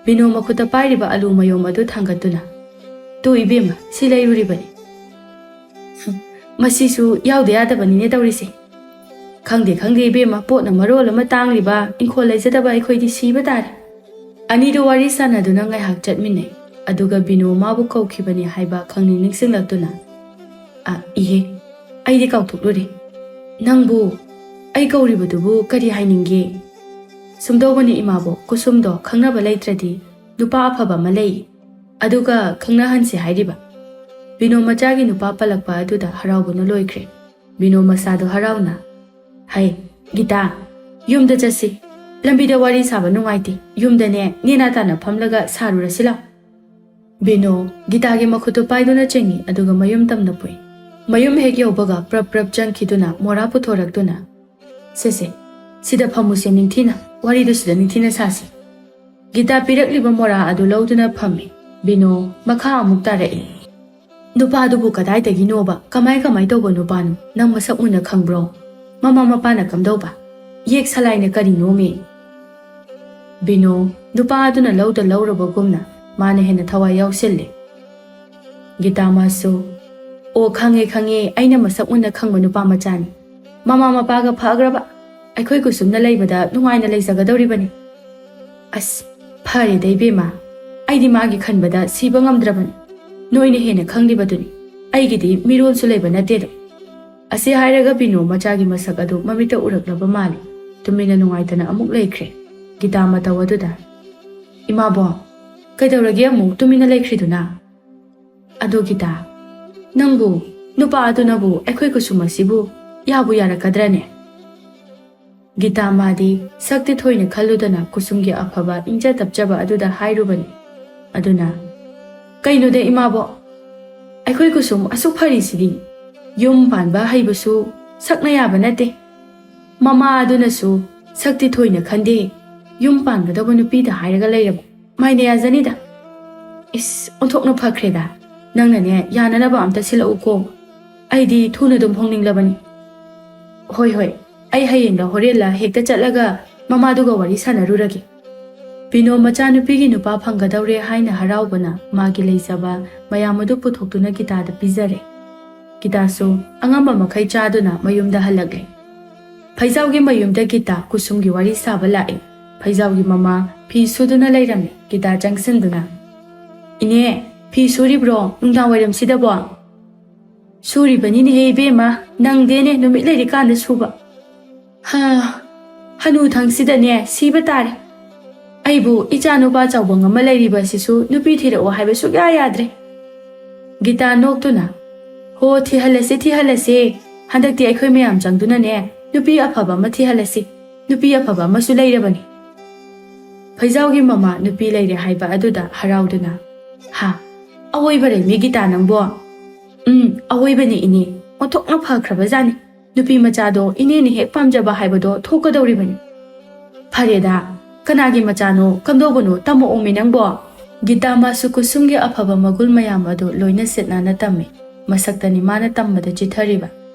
ꯕꯤꯅꯣ ꯃꯈꯨꯠꯇ ꯄꯥꯏꯔꯤꯕ ꯑꯂꯨ ꯃꯌꯣꯝ ꯑꯗꯨ ꯊꯥꯡꯒꯠꯇꯨꯅ, "ꯇꯨ ꯏꯕꯦꯝꯃ, ꯁꯤ ꯂꯩꯔꯨꯔꯤꯕꯅꯤ꯫" "ꯃꯁꯤꯁꯨ ꯌꯥꯎꯗ ꯌꯥꯗꯕꯅꯤꯅꯦ ꯇꯧꯔꯤꯁꯦ꯫" "ꯈꯪꯗꯦ, ꯈꯪꯗꯦ ꯏꯕꯦꯝꯃ, ꯄꯣꯠꯅ ꯃꯔꯣꯜ ꯑꯃ ꯇꯥꯡꯂꯤꯕ, ꯏꯪꯈꯣꯜ ꯂꯩꯖꯗꯕ ꯑꯩꯈꯣꯏꯗꯤ ꯁꯤꯕ ꯇꯥꯔꯦ꯫" ꯑꯅꯤꯗꯨ ꯋꯥꯔꯤ ꯁꯥꯟꯅꯗꯨꯅ ꯉꯥꯏꯍꯥꯛ ꯆꯠꯃꯤꯟꯅꯩ꯫ ꯑꯗꯨꯒ ꯕꯤꯅꯣ ꯃꯥꯕꯨ ꯀꯧꯈꯤꯕꯅꯤ ꯍꯥꯏꯕ ꯈꯪꯅꯤꯡ ꯅꯤꯡꯁꯤꯡꯂꯛꯇꯨꯅ, "ꯑ, ꯏꯍꯦ, ꯑꯩꯗꯤ ꯀꯥꯎꯊꯣꯛꯂꯨꯔꯦ꯫ ꯅꯪꯕꯨ ꯑꯩ ꯀꯧꯔꯤꯕꯗꯨꯕꯨ ꯀꯔꯤ ꯍꯥꯏꯅꯤꯡꯒꯦ?" "ꯁꯨꯝꯗꯧꯕꯅꯤ ꯏꯃꯥꯕꯣꯛ, ꯀꯨꯁꯨꯝꯗꯣ ꯈꯪꯅꯕ ꯂꯩꯇ꯭ꯔꯗꯤ ꯅꯨꯄꯥ ꯑꯐꯕ ꯑꯃ ꯂꯩ, ꯑꯗꯨꯒ ꯈꯪꯅꯍꯟꯁꯦ ꯍꯥꯏꯔꯤꯕ꯫ ꯕꯤꯅꯣ ꯃꯆꯥꯒꯤ ꯅꯨꯄꯥ ꯄꯜꯂꯛꯄ ꯑꯗꯨꯗ ꯍꯔꯥꯎꯕꯅ ꯂꯣꯏꯈ꯭ꯔꯦ꯫ ꯕꯤꯅꯣ ꯃꯁꯥꯗꯣ ꯍꯔꯥꯎꯅ, "ꯍꯩ, ꯒꯤꯇꯥ, ꯌꯨꯝꯗ ꯆꯠꯁꯤ꯫ ꯂꯝꯕꯤꯗ ꯋꯥꯔꯤ ꯁꯥꯕ ꯅꯨꯡꯉꯥꯏꯇꯦ꯫ ꯌꯨꯝꯗꯅꯦ ꯅꯦꯅꯥ ꯇꯥꯅ ꯐꯝꯂꯒ ꯁꯥꯔꯨꯔꯁꯤ ꯂꯥꯎ꯫" ꯕꯤꯅꯣ ꯒꯤꯇꯥꯒꯤ ꯃꯈꯨꯠꯇꯨ ꯄꯥꯏꯗꯨꯅ ꯆꯪꯉꯤ, ꯑꯗꯨꯒ ꯃꯌꯨꯝ ꯇꯝꯅ ꯄꯨꯏ꯫ ꯃꯌꯨꯝ ꯍꯦꯛ ꯌꯧꯕꯒ ꯄ꯭ꯔꯞ ꯄ꯭ꯔꯞ ꯆꯪꯈꯤꯗꯨꯅ ꯃꯣꯔꯥ ꯄꯨꯊꯣꯔꯛꯇꯨꯅ, "ꯁꯦ ꯁꯦ, ꯁꯤꯗ ꯐꯝꯃꯨꯁꯦ ꯅꯤꯡꯊꯤꯅ, ꯋꯥꯔꯤꯗꯨ ꯁꯤꯗ ꯅꯤꯡꯊꯤꯅ ꯁꯥꯁꯤ꯫" ꯒꯤꯇꯥ ꯄꯤꯔꯛꯂꯤꯕ ꯃꯣꯔꯥ ꯑꯗꯨ ꯂꯧꯗꯨꯅ ꯐꯝꯃꯤ꯫ ꯕꯤꯅꯣ ꯃꯈꯥ ꯑꯃꯨꯛ ꯇꯥꯔꯛꯏ꯫ "ꯅꯨꯄꯥꯗꯨꯕꯨ ꯀꯗꯥꯏꯗꯒꯤꯅꯣꯕ? ꯀꯃꯥꯏ ꯀꯃꯥꯏ ꯇꯧꯕ ꯅꯨꯄꯥꯅꯣ? ꯅꯪ ꯃꯁꯛ ꯃꯨꯟꯅ ꯈꯪꯕ꯭ꯔꯣ? ꯃꯃꯥ ꯃꯄꯥꯅ ꯀꯝꯗꯧꯕ? ꯌꯦꯛ ꯁꯂꯥꯏꯅ ꯀꯔꯤꯅꯣꯃꯤ?" ꯕꯤꯅꯣ ꯅꯨꯄꯥ ꯑꯗꯨꯅ ꯂꯧꯗ ꯂꯧꯔꯕꯒꯨꯝꯅ ꯃꯥꯅ ꯍꯦꯟꯅ ꯊꯋꯥꯏ ꯌꯥꯎꯁꯤꯜꯂꯦ꯫ ꯒꯤꯇꯥ ꯃꯥꯁꯨ, "ꯑꯣ, ꯈꯪꯉꯦ, ꯈꯪꯉꯦ, ꯑꯩꯅ ꯃꯁꯛ ꯃꯨꯟꯅ ꯈꯪꯕ ꯅꯨꯄꯥ ꯃꯆꯥꯅꯤ꯫ ꯃꯃꯥ ꯃꯄꯥꯒ ꯐꯈ꯭ꯔꯕ? ꯑꯩꯈꯣꯏ ꯀꯨꯁꯨꯝꯅ ꯂꯩꯕꯗ ꯅꯨꯡꯉꯥꯏꯅ ꯂꯩꯖꯒꯗꯧꯔꯤꯕꯅꯤ꯫" "ꯑꯁ, ꯐꯔꯦꯗ ꯏꯕꯦꯝꯃ, ꯑꯩꯗꯤ ꯃꯥꯒꯤ ꯈꯟꯕꯗ ꯁꯤꯕ ꯉꯝꯗ꯭ꯔꯕꯅꯤ꯫ ꯅꯣꯏꯅ ꯍꯦꯟꯅ ꯈꯪꯂꯤꯕꯗꯨꯅꯤ꯫ ꯑꯩꯒꯤꯗꯤ ꯃꯤꯔꯣꯜꯁꯨ ꯂꯩꯕ ꯅꯠꯇꯦꯗꯣ꯫" ꯑꯁꯤ ꯍꯥꯏꯔꯒ ꯕꯤꯅꯣ ꯃꯆꯥꯒꯤ ꯃꯁꯛ ꯑꯗꯨ ꯃꯃꯤꯠꯇ ꯎꯔꯛꯂꯕ ꯃꯥꯜꯂꯤ꯫ ꯇꯨꯃꯤꯟꯅ ꯅꯨꯡꯉꯥꯏꯇꯅ ꯑꯃꯨꯛ ꯂꯩꯈ꯭ꯔꯦ꯫ ꯒꯤꯇꯥ ꯃꯇꯧ ꯑꯗꯨꯗ, "ꯏꯃꯥꯕꯣ, ꯀꯩꯗꯧꯔꯒꯦ ꯑꯃꯨꯛ ꯇꯨꯃꯤꯟꯅ ꯂꯩꯈ꯭ꯔꯤꯗꯨꯅ? ꯑꯗꯣ ꯒꯤꯇꯥ, ꯅꯪꯕꯨ, ꯅꯨꯄꯥ ꯑꯗꯨꯅꯕꯨ ꯑꯩꯈꯣꯏ ꯀꯨꯁꯨꯝ ꯑꯁꯤꯕꯨ ꯌꯥꯕꯨ ꯌꯥꯔꯛꯀꯗ꯭ꯔꯅꯦ?" ꯒꯤꯇꯥ ꯃꯥꯗꯤ ꯁꯛꯇꯤ ꯊꯣꯏꯅ ꯈꯜꯂꯨꯗꯅ ꯀꯨꯁꯨꯝꯒꯤ ꯑꯐꯕ ꯏꯪꯖ ꯇꯞꯆꯕ ꯑꯗꯨꯗ ꯍꯥꯏꯔꯨꯕꯅꯤ꯫ ꯑꯗꯨꯅ, "ꯀꯩꯅꯣꯗ ꯏꯃꯥꯕꯣ, ꯑꯩꯈꯣꯏ ꯀꯨꯁꯨꯝ ꯑꯁꯨꯛ ꯐꯔꯤꯁꯤꯗꯤ? ꯌꯨꯝ ꯄꯥꯟꯕ ꯍꯩꯕꯁꯨ ꯁꯛꯅ ꯌꯥꯕ ꯅꯠꯇꯦ꯫ ꯃꯃꯥ ꯑꯗꯨꯅꯁꯨ ꯁꯛꯇꯤ ꯊꯣꯏꯅ ꯈꯟꯗꯦ, ꯌꯨꯝ ꯄꯥꯟꯒꯗꯧꯕ ꯅꯨꯄꯤꯗ ꯍꯥꯏꯔꯒ ꯂꯩꯔꯕ꯫ ꯃꯥꯏꯅ ꯌꯥꯖꯅꯤꯗ꯫ ꯏꯁ, ꯑꯣꯟꯊꯣꯛꯅ ꯐꯈ꯭ꯔꯦꯗ꯫ ꯅꯪꯅꯅꯦ, ꯌꯥꯅꯅꯕ ꯑꯝꯇ ꯁꯤꯜꯂꯛꯎꯀꯣ꯫ ꯑꯩꯗꯤ ꯊꯨꯅ ꯑꯗꯨꯝ ꯍꯣꯡꯅꯤꯡꯂꯕꯅꯤ꯫" "ꯍꯣꯏ, ꯍꯣꯏ, ꯑꯩ ꯍꯌꯦꯡꯂ ꯍꯣꯔꯦꯟꯂ ꯍꯦꯛꯇ ꯆꯠꯂꯒ ꯃꯃꯥꯗꯨꯒ ꯋꯥꯔꯤ ꯁꯥꯟꯅꯔꯨꯔꯒꯦ꯫" ꯕꯤꯅꯣ ꯃꯆꯥꯅꯨꯄꯤꯒꯤ ꯅꯨꯄꯥ ꯐꯪꯒꯗꯧꯔꯦ ꯍꯥꯏꯅ ꯍꯔꯥꯎꯕꯅ ꯃꯥꯒꯤ ꯂꯩꯖꯕ ꯃꯌꯥꯝ ꯑꯗꯨ ꯄꯨꯊꯣꯛꯇꯨꯅ ꯒꯤꯇꯥꯗ ꯄꯤꯖꯔꯦ꯫ ꯒꯤꯇꯥꯁꯨ ꯑꯉꯝꯕ ꯃꯈꯩ ꯆꯥꯗꯨꯅ ꯃꯌꯨꯝꯗ ꯍꯜꯂꯛꯂꯦ꯫ ꯐꯩꯖꯥꯎꯒꯤ ꯃꯌꯨꯝꯗ ꯒꯤꯇꯥ ꯀꯨꯁꯨꯝꯒꯤ ꯋꯥꯔꯤ ꯁꯥꯕ ꯂꯥꯛꯑꯦ꯫ ꯐꯩꯖꯥꯎꯒꯤ ꯃꯃꯥ ꯐꯤ ꯁꯨꯗꯨꯅ ꯂꯩꯔꯝꯃꯤ꯫ ꯒꯤꯇꯥ ꯆꯪꯁꯤꯟꯗꯨꯅ, "ꯏꯅꯦ, ꯐꯤ ꯁꯨꯔꯤꯕ꯭ꯔꯣ ꯅꯨꯡꯗꯥꯡ ꯋꯥꯏꯔꯝꯁꯤꯗꯕꯣ?" "ꯁꯨꯔꯤꯕꯅꯤꯅꯦꯍꯦ ꯏꯕꯦꯝꯃ, ꯅꯪꯗꯦꯅꯦ ꯅꯨꯃꯤꯠ ꯂꯩꯔꯤꯀꯥꯟꯗ ꯁꯨꯕ꯫ ꯍꯥ, ꯍꯅꯨꯊꯪꯁꯤꯗꯅꯦ ꯁꯤꯕ ꯇꯥꯔꯦ꯫ ꯑꯩꯕꯨ ꯏꯆꯥ ꯅꯨꯄꯥ ꯆꯥꯎꯕꯪ ꯑꯃ ꯂꯩꯔꯤꯕ ꯑꯁꯤꯁꯨ ꯅꯨꯄꯤ ꯊꯤꯔꯛꯑꯣ ꯍꯥꯏꯕ ꯁꯨꯛꯌꯥ ꯌꯥꯗ꯭ꯔꯦ꯫ ꯒꯤꯇꯥ ꯅꯣꯛꯇꯨꯅ, "ꯍꯣ, ꯊꯤꯍꯜꯂꯁꯤ, ꯊꯤꯍꯜꯂꯁꯤ꯫ ꯍꯟꯗꯛꯇꯤ ꯑꯩꯈꯣꯏ ꯃꯌꯥꯝ ꯆꯪꯗꯨꯅꯅꯦ ꯅꯨꯄꯤ ꯑꯐꯕ ꯑꯃ ꯊꯤꯍꯜꯂꯁꯤ꯫ ꯅꯨꯄꯤ ꯑꯐꯕ ꯑꯃꯁꯨ ꯂꯩꯔꯕꯅꯤ꯫" ꯐꯩꯖꯥꯎꯒꯤ ꯃꯃꯥ ꯅꯨꯄꯤ ꯂꯩꯔꯦ ꯍꯥꯏꯕ ꯑꯗꯨꯗ ꯍꯔꯥꯎꯗꯨꯅ, "ꯍꯥ, ꯑꯋꯣꯏꯕꯔꯦ ꯃꯤ ꯒꯤꯇꯥ ꯅꯪꯕꯣ?" "ꯎꯝ, ꯑꯋꯣꯏꯕꯅꯤ ꯏꯅꯦ, ꯑꯣꯟꯊꯣꯛꯅ ꯐꯈ꯭ꯔꯕꯖꯥꯠꯅꯤ꯫ ꯅꯨꯄꯤ ꯃꯆꯥꯗꯣ ꯏꯅꯦꯅ ꯍꯦꯛ ꯄꯥꯝꯖꯕ ꯍꯥꯏꯕꯗꯣ ꯊꯣꯛꯀꯗꯧꯔꯤꯕꯅꯤ꯫" "ꯐꯔꯦꯗ, ꯀꯅꯥꯒꯤ ꯃꯆꯥꯅꯣ ꯀꯝꯗꯧꯕꯅꯣ ꯇꯝꯃꯛꯑꯣꯃꯤ ꯅꯪꯕꯣ?" ꯒꯤꯇꯥ ꯃꯥꯁꯨ ꯀꯨꯁꯨꯝꯒꯤ ꯑꯐꯕ ꯃꯒꯨꯟ ꯃꯌꯥꯝ ꯑꯗꯨ ꯂꯣꯏꯅ ꯁꯤꯠ ꯅꯥꯟꯅ ꯇꯝꯃꯤ꯫ ꯃꯁꯛꯇꯅꯤ ꯃꯥꯅ ꯇꯝꯕꯗ ꯆꯤꯊꯔꯤꯕ꯫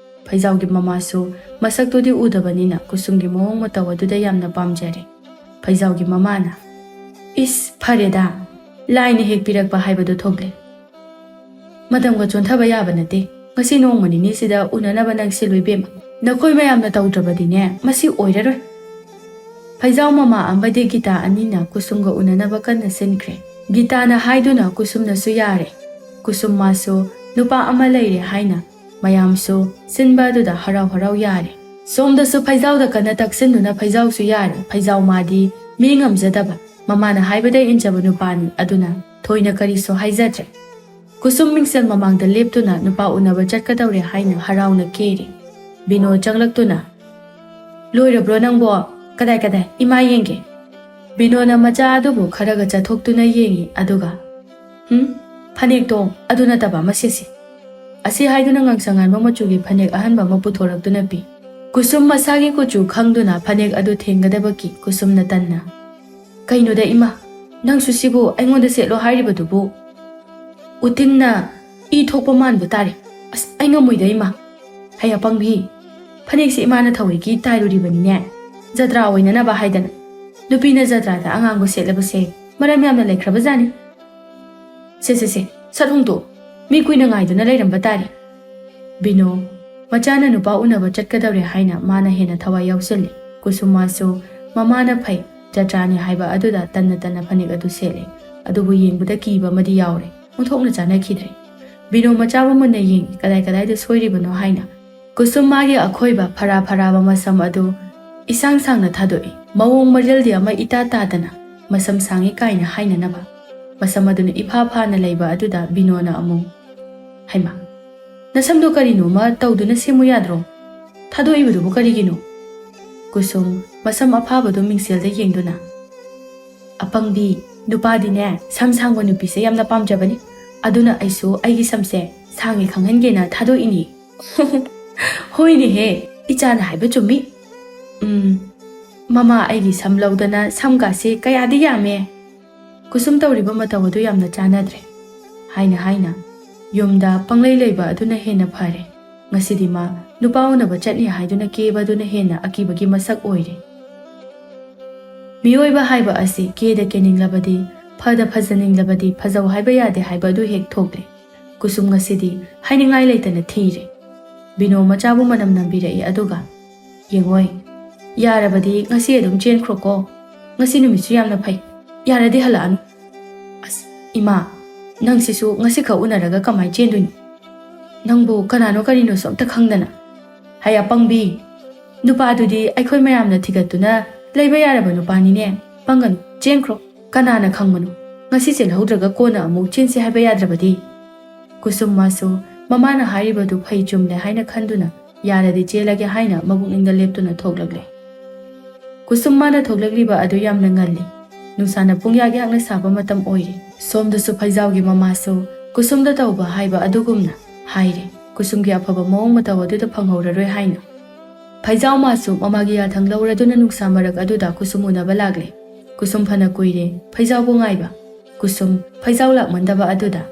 ꯐꯩꯖꯥꯎꯒꯤ ꯃꯃꯥꯁꯨ ꯃꯁꯛꯇꯨꯗꯤ ꯎꯗꯕꯅꯤꯅ ꯀꯨꯁꯨꯝꯒꯤ ꯃꯑꯣꯡ ꯃꯇꯧ ꯑꯗꯨꯗ ꯌꯥꯝꯅ ꯄꯥꯝꯖꯔꯦ꯫ ꯐꯩꯖꯥꯎꯒꯤ ꯃꯃꯥꯅ, "ꯏꯁ, ꯐꯔꯦꯗ, ꯂꯥꯏꯅ ꯍꯦꯛ ꯄꯤꯔꯛꯄ ꯍꯥꯏꯕꯗꯨ ꯊꯣꯛꯂꯦ꯫ ꯃꯇꯝꯒ ꯆꯣꯟꯊꯕ ꯌꯥꯕ ꯅꯠꯇꯦ꯫ ꯉꯁꯤ ꯅꯣꯡꯃ ꯅꯤꯅꯤꯁꯤꯗ ꯎꯅꯅꯕ ꯅꯪ ꯁꯤꯜꯂꯨ ꯏꯕꯦꯝꯃ꯫ ꯅꯈꯣꯏ ꯃꯌꯥꯝꯅ ꯇꯧꯗ꯭ꯔꯕꯗꯤꯅꯦ ꯃꯁꯤ ꯑꯣꯏꯔꯔꯣꯏ꯫" ꯐꯩꯖꯥꯎ ꯃꯃꯥ ꯑꯃꯗꯤ ꯒꯤꯇꯥ ꯑꯅꯤꯅ ꯀꯨꯁꯨꯝꯒ ꯎꯅꯅꯕ ꯀꯟꯅ ꯁꯤꯟꯈ꯭ꯔꯦ꯫ ꯒꯤꯇꯥꯅ ꯍꯥꯏꯗꯨꯅ ꯀꯨꯁꯨꯝꯅꯁꯨ ꯌꯥꯔꯦ꯫ ꯀꯨꯁꯨꯝ ꯃꯥꯁꯨ ꯅꯨꯄꯥ ꯑꯃ ꯂꯩꯔꯦ ꯍꯥꯏꯅ ꯃꯌꯥꯝꯁꯨ ꯁꯤꯟꯕ ꯑꯗꯨꯗ ꯍꯔꯥꯎ ꯍꯔꯥꯎ ꯌꯥꯔꯦ꯫ ꯁꯣꯝꯗꯁꯨ ꯐꯩꯖꯥꯎꯗ ꯀꯟꯅ ꯇꯛꯁꯤꯟꯗꯨꯅ ꯐꯩꯖꯥꯎꯁꯨ ꯌꯥꯔꯦ꯫ ꯐꯩꯖꯥꯎ ꯃꯥꯗꯤ ꯃꯤ ꯉꯝꯖꯗꯕ, ꯃꯃꯥꯅ ꯍꯥꯏꯕꯗ ꯏꯟꯖꯕ ꯅꯨꯄꯥꯅꯤ꯫ ꯑꯗꯨꯅ ꯊꯣꯏꯅ ꯀꯔꯤꯁꯨ ꯍꯥꯏꯖꯗ꯭ꯔꯦ꯫ ꯀꯨꯁꯨꯝ ꯃꯤꯡꯁꯦꯜ ꯃꯃꯥꯡꯗ ꯂꯦꯞꯇꯨꯅ ꯅꯨꯄꯥ ꯎꯅꯕ ꯆꯠꯀꯗꯧꯔꯦ ꯍꯥꯏꯅ ꯍꯔꯥꯎꯅ ꯀꯦꯔꯤ꯫ ꯕꯤꯅꯣ ꯆꯪꯂꯛꯇꯨꯅ, "ꯂꯣꯏꯔꯕ꯭ꯔꯣ ꯅꯪꯕꯣ? ꯀꯗꯥꯏ ꯀꯗꯥꯏ? ꯏꯃꯥ ꯌꯦꯡꯒꯦ꯫" ꯕꯤꯅꯣꯅ ꯃꯆꯥ ꯑꯗꯨꯕꯨ ꯈꯔꯒ ꯆꯠꯊꯣꯛꯇꯨꯅ ꯌꯦꯡꯉꯤ, ꯑꯗꯨꯒ, "ꯍꯨꯝ, ꯐꯅꯦꯛꯇꯣ ꯑꯗꯨ ꯅꯠꯇꯕ ꯑꯃ ꯁꯦꯠꯁꯤ꯫" ꯑꯁꯤ ꯍꯥꯏꯗꯨꯅ ꯉꯥꯡꯁꯪ ꯉꯥꯟꯕ ꯃꯆꯨꯒꯤ ꯐꯅꯦꯛ ꯑꯍꯟꯕ ꯑꯃ ꯄꯨꯊꯣꯔꯛꯇꯨꯅ ꯄꯤ꯫ ꯀꯨꯁꯨꯝ ꯃꯁꯥꯒꯤ ꯀꯨꯆꯨ ꯈꯪꯗꯨꯅ ꯐꯅꯦꯛ ꯑꯗꯨ ꯊꯦꯡꯒꯗꯕꯒꯤ ꯀꯨꯁꯨꯝꯅ ꯇꯟꯅ, "ꯀꯩꯅꯣꯗ ꯏꯃꯥ, ꯅꯪꯁꯨ ꯁꯤꯕꯨ ꯑꯩꯉꯣꯟꯗ ꯁꯦꯠꯂꯣ ꯍꯥꯏꯔꯤꯕꯗꯨꯕꯨ? ꯎꯇꯤꯟꯅ ꯏ ꯊꯣꯛꯄ ꯃꯥꯟꯕ ꯇꯥꯔꯦ꯫ ꯑꯁ, ꯑꯩ ꯉꯝꯃꯣꯏꯗ ꯏꯃꯥ꯫ ꯍꯩ ꯑꯄꯪꯕꯤ, ꯐꯅꯦꯛꯁꯤ ꯏꯃꯥꯅ ꯊꯧꯋꯥꯏꯒꯤ ꯇꯥꯏꯔꯨꯔꯤꯕꯅꯤꯅꯦ꯫ ꯖꯇ꯭ꯔꯥ ꯑꯣꯏꯅꯅꯕ ꯍꯥꯏꯗꯅ꯫ ꯅꯨꯄꯤꯅ ꯖꯇ꯭ꯔꯥꯗ ꯑꯉꯥꯡꯕ ꯁꯦꯠꯂꯕꯁꯦ ꯃꯔꯝ ꯌꯥꯝꯅ ꯂꯩꯈ꯭ꯔꯕꯖꯥꯠꯅꯤ꯫ ꯁꯦ, ꯁꯦ, ꯁꯦ, ꯁꯠ ꯍꯣꯡꯗꯣꯛ꯫ ꯃꯤ ꯀꯨꯏꯅ ꯉꯥꯏꯗꯨꯅ ꯂꯩꯔꯝꯕ ꯇꯥꯔꯦ꯫" ꯕꯤꯅꯣ, ꯃꯆꯥꯅ ꯅꯨꯄꯥ ꯎꯅꯕ ꯆꯠꯀꯗꯧꯔꯦ ꯍꯥꯏꯅ ꯃꯥꯅ ꯍꯦꯟꯅ ꯊꯋꯥꯏ ꯌꯥꯎꯁꯤꯜꯂꯤ꯫ ꯀꯨꯁꯨꯃꯥꯁꯨ ꯃꯃꯥꯅ ꯐꯩ, ꯖꯇ꯭ꯔꯥꯅꯤ ꯍꯥꯏꯕ ꯑꯗꯨꯗ ꯇꯟꯅ ꯇꯟꯅ ꯐꯅꯦꯛ ꯑꯗꯨ ꯁꯦꯠꯂꯦ꯫ ꯑꯗꯨꯕꯨ ꯌꯦꯡꯕꯗ ꯀꯤꯕ ꯑꯃꯗꯤ ꯌꯥꯎꯔꯦ꯫ ꯑꯣꯟꯊꯣꯛꯅ ꯆꯥꯟꯅꯈꯤꯗ꯭ꯔꯦ꯫ ꯕꯤꯅꯣ ꯃꯆꯥꯕꯨ ꯃꯨꯟꯅ ꯌꯦꯡꯉꯤ, ꯀꯗꯥꯏ ꯀꯗꯥꯏꯗ ꯁꯣꯏꯔꯤꯕꯅꯣ ꯍꯥꯏꯅ꯫ ꯀꯨꯁꯨꯝ ꯃꯥꯒꯤ ꯑꯈꯣꯏꯕ ꯐꯔꯥ ꯐꯔꯥꯕ ꯃꯁꯝ ꯑꯗꯨ ꯏꯁꯥꯡ ꯁꯥꯡꯅ ꯊꯥꯗꯣꯛꯏ꯫ ꯃꯑꯣꯡ ꯃꯔꯤꯜꯗꯤ ꯑꯃ ꯏꯇꯥ ꯇꯥꯗꯅ ꯃꯁꯝ ꯁꯥꯡꯉꯤ ꯀꯥꯏꯅ ꯍꯥꯏꯅꯅꯕ꯫ ꯃꯁꯝ ꯑꯗꯨꯅ ꯏꯐꯥ ꯐꯥꯅ ꯂꯩꯕ ꯑꯗꯨꯗ ꯕꯤꯅꯣꯅ ꯑꯃꯨꯛ, "ꯍꯩꯃꯥ, ꯅꯁꯝꯗꯣ ꯀꯔꯤꯅꯣꯃ ꯇꯧꯗꯨꯅ ꯁꯦꯝꯃꯨ ꯌꯥꯗ꯭ꯔꯣ? ꯊꯥꯗꯣꯛꯏꯕꯗꯨꯕꯨ ꯀꯔꯤꯒꯤꯅꯣ?" ꯀꯨꯁꯨꯝ ꯃꯁꯝ ꯑꯐꯥꯕꯗꯨ ꯃꯤꯡꯁꯦꯜꯗ ꯌꯦꯡꯗꯨꯅ, "ꯑꯄꯪꯕꯤ, ꯅꯨꯄꯥꯗꯤꯅꯦ ꯁꯝ ꯁꯥꯡꯕ ꯅꯨꯄꯤꯁꯦ ꯌꯥꯝꯅ ꯄꯥꯝꯖꯕꯅꯤ꯫ ꯑꯗꯨꯅ ꯑꯩꯁꯨ ꯑꯩꯒꯤ ꯁꯝꯁꯦ ꯁꯥꯡꯉꯦ ꯈꯪꯍꯟꯒꯦꯅ ꯊꯥꯗꯣꯛꯏꯅꯤ꯫" "ꯍꯣꯏꯅꯦꯍꯦ, ꯏꯆꯥꯅ ꯍꯥꯏꯕ ꯆꯨꯝꯃꯤ꯫ ꯎꯝ, ꯃꯃꯥ ꯑꯩꯒꯤ ꯁꯝ ꯂꯧꯗꯅ ꯁꯝꯒꯥꯁꯦ ꯀꯌꯥꯗꯤ ꯌꯥꯝꯃꯦ꯫ ꯀꯨꯁꯨꯝ ꯇꯧꯔꯤꯕ ꯃꯇꯧ ꯑꯗꯨ ꯌꯥꯝꯅ ꯆꯥꯟꯅꯗ꯭ꯔꯦ" ꯍꯥꯏꯅ ꯍꯥꯏꯅ ꯌꯨꯝꯗ ꯄꯪꯂꯩ ꯂꯩꯕ ꯑꯗꯨꯅ ꯍꯦꯟꯅ ꯐꯔꯦ꯫ ꯉꯁꯤꯗꯤ ꯃꯥ ꯅꯨꯄꯥ ꯎꯅꯕ ꯆꯠꯅꯤ ꯍꯥꯏꯗꯨꯅ ꯀꯦꯕ ꯑꯗꯨꯅ ꯍꯦꯟꯅ ꯑꯀꯤꯕꯒꯤ ꯃꯁꯛ ꯑꯣꯏꯔꯦ꯫ ꯃꯤꯑꯣꯏꯕ ꯍꯥꯏꯕ ꯑꯁꯤ ꯀꯦꯗ ꯀꯦꯅꯤꯡꯂꯕꯗꯤ, ꯐꯗ ꯐꯖꯅꯤꯡꯂꯕꯗꯤ ꯐꯖꯧ ꯍꯥꯏꯕ ꯌꯥꯗꯦ ꯍꯥꯏꯕ ꯑꯗꯨ ꯍꯦꯛ ꯊꯣꯛꯂꯦ꯫ ꯀꯨꯁꯨꯝ ꯉꯁꯤꯗꯤ ꯍꯥꯏꯅꯤꯡꯉꯥꯏ ꯂꯩꯇꯅ ꯊꯤꯔꯦ꯫ ꯕꯤꯅꯣ ꯃꯆꯥꯕꯨ ꯃꯅꯝ ꯅꯝꯕꯤꯔꯛꯏ ꯑꯗꯨꯒ, "ꯌꯦꯡꯉꯣꯏ, ꯌꯥꯔꯕꯗꯤ ꯉꯁꯤ ꯑꯗꯨꯝ ꯆꯦꯟꯈ꯭ꯔꯣꯀꯣ꯫ ꯉꯁꯤ ꯅꯨꯃꯤꯠꯁꯨ ꯌꯥꯝꯅ ꯐꯩ꯫ ꯌꯥꯔꯗꯤ ꯍꯜꯂꯛꯑꯅꯨ꯫" "ꯑꯁ, ꯏꯃꯥ, ꯅꯪꯁꯤꯁꯨ ꯉꯁꯤꯈꯛ ꯎꯅꯔꯒ ꯀꯃꯥꯏ ꯆꯦꯟꯗꯣꯏꯅꯣ? ꯅꯪꯕꯨ ꯀꯅꯥꯅꯣ ꯀꯔꯤꯅꯣꯁꯨ ꯑꯝꯇ ꯈꯪꯗꯅ꯫ ꯍꯩ ꯑꯄꯪꯕꯤ, ꯅꯨꯄꯥꯗꯨꯗꯤ ꯑꯩꯈꯣꯏ ꯃꯌꯥꯝꯅ ꯊꯤꯒꯠꯇꯨꯅ ꯂꯩꯕ ꯌꯥꯔꯕ ꯅꯨꯄꯥꯅꯤꯅꯦ꯫ ꯄꯪꯒꯅꯨ, ꯆꯦꯟꯈ꯭ꯔꯣ꯫ ꯀꯅꯥꯅ ꯈꯪꯕꯅꯣ, ꯉꯁꯤ ꯆꯦꯜꯍꯧꯗ꯭ꯔꯒ ꯀꯣꯟꯅ ꯑꯃꯨꯛ ꯆꯦꯟꯁꯤ ꯍꯥꯏꯕ ꯌꯥꯗ꯭ꯔꯕꯗꯤ?" ꯀꯨꯁꯨꯝ ꯃꯥꯁꯨ ꯃꯃꯥꯅ ꯍꯥꯏꯔꯤꯕꯗꯨ ꯐꯩ ꯆꯨꯝꯂꯦ ꯍꯥꯏꯅ ꯈꯟꯗꯨꯅ ꯌꯥꯔꯗꯤ ꯆꯦꯜꯂꯒꯦ ꯍꯥꯏꯅ ꯃꯄꯨꯛꯅꯤꯡꯗ ꯂꯦꯞꯇꯨꯅ ꯊꯣꯛꯂꯛꯂꯦ꯫ ꯀꯨꯁꯨꯝ ꯃꯥꯅ ꯊꯣꯛꯂꯛꯂꯤꯕ ꯑꯗꯨ ꯌꯥꯝꯅ ꯉꯜꯂꯤ꯫ ꯅꯨꯡꯁꯥꯅ ꯄꯨꯡꯌꯥꯛ ꯌꯥꯛꯅ ꯁꯥꯕ ꯃꯇꯝ ꯑꯣꯏꯔꯤ꯫ ꯁꯣꯝꯗꯁꯨ ꯐꯩꯖꯥꯎꯒꯤ ꯃꯃꯥꯁꯨ ꯀꯨꯁꯨꯝꯗ ꯇꯧꯕ ꯍꯥꯏꯕ ꯑꯗꯨꯒꯨꯝꯅ ꯍꯥꯏꯔꯦ, ꯀꯨꯁꯨꯝꯒꯤ ꯑꯐꯕ ꯃꯑꯣꯡ ꯃꯇꯧ ꯑꯗꯨꯗ ꯐꯪꯍꯧꯔꯔꯣꯏ ꯍꯥꯏꯅ꯫ ꯐꯩꯖꯥꯎ ꯃꯥꯁꯨ ꯃꯃꯥꯒꯤ ꯌꯥꯊꯪ ꯂꯧꯔꯗꯨꯅ ꯅꯨꯡꯁꯥ ꯃꯔꯛ ꯑꯗꯨꯗ ꯀꯨꯁꯨꯝ ꯎꯅꯕ ꯂꯥꯛꯂꯦ꯫ ꯀꯨꯁꯨꯝ ꯐꯅ ꯀꯨꯏꯔꯦ ꯐꯩꯖꯥꯎꯕꯨ ꯉꯥꯏꯕ꯫ ꯀꯨꯁꯨꯝ ꯐꯩꯖꯥꯎ ꯂꯥꯛꯃꯟꯗꯕ ꯑꯗꯨꯗ,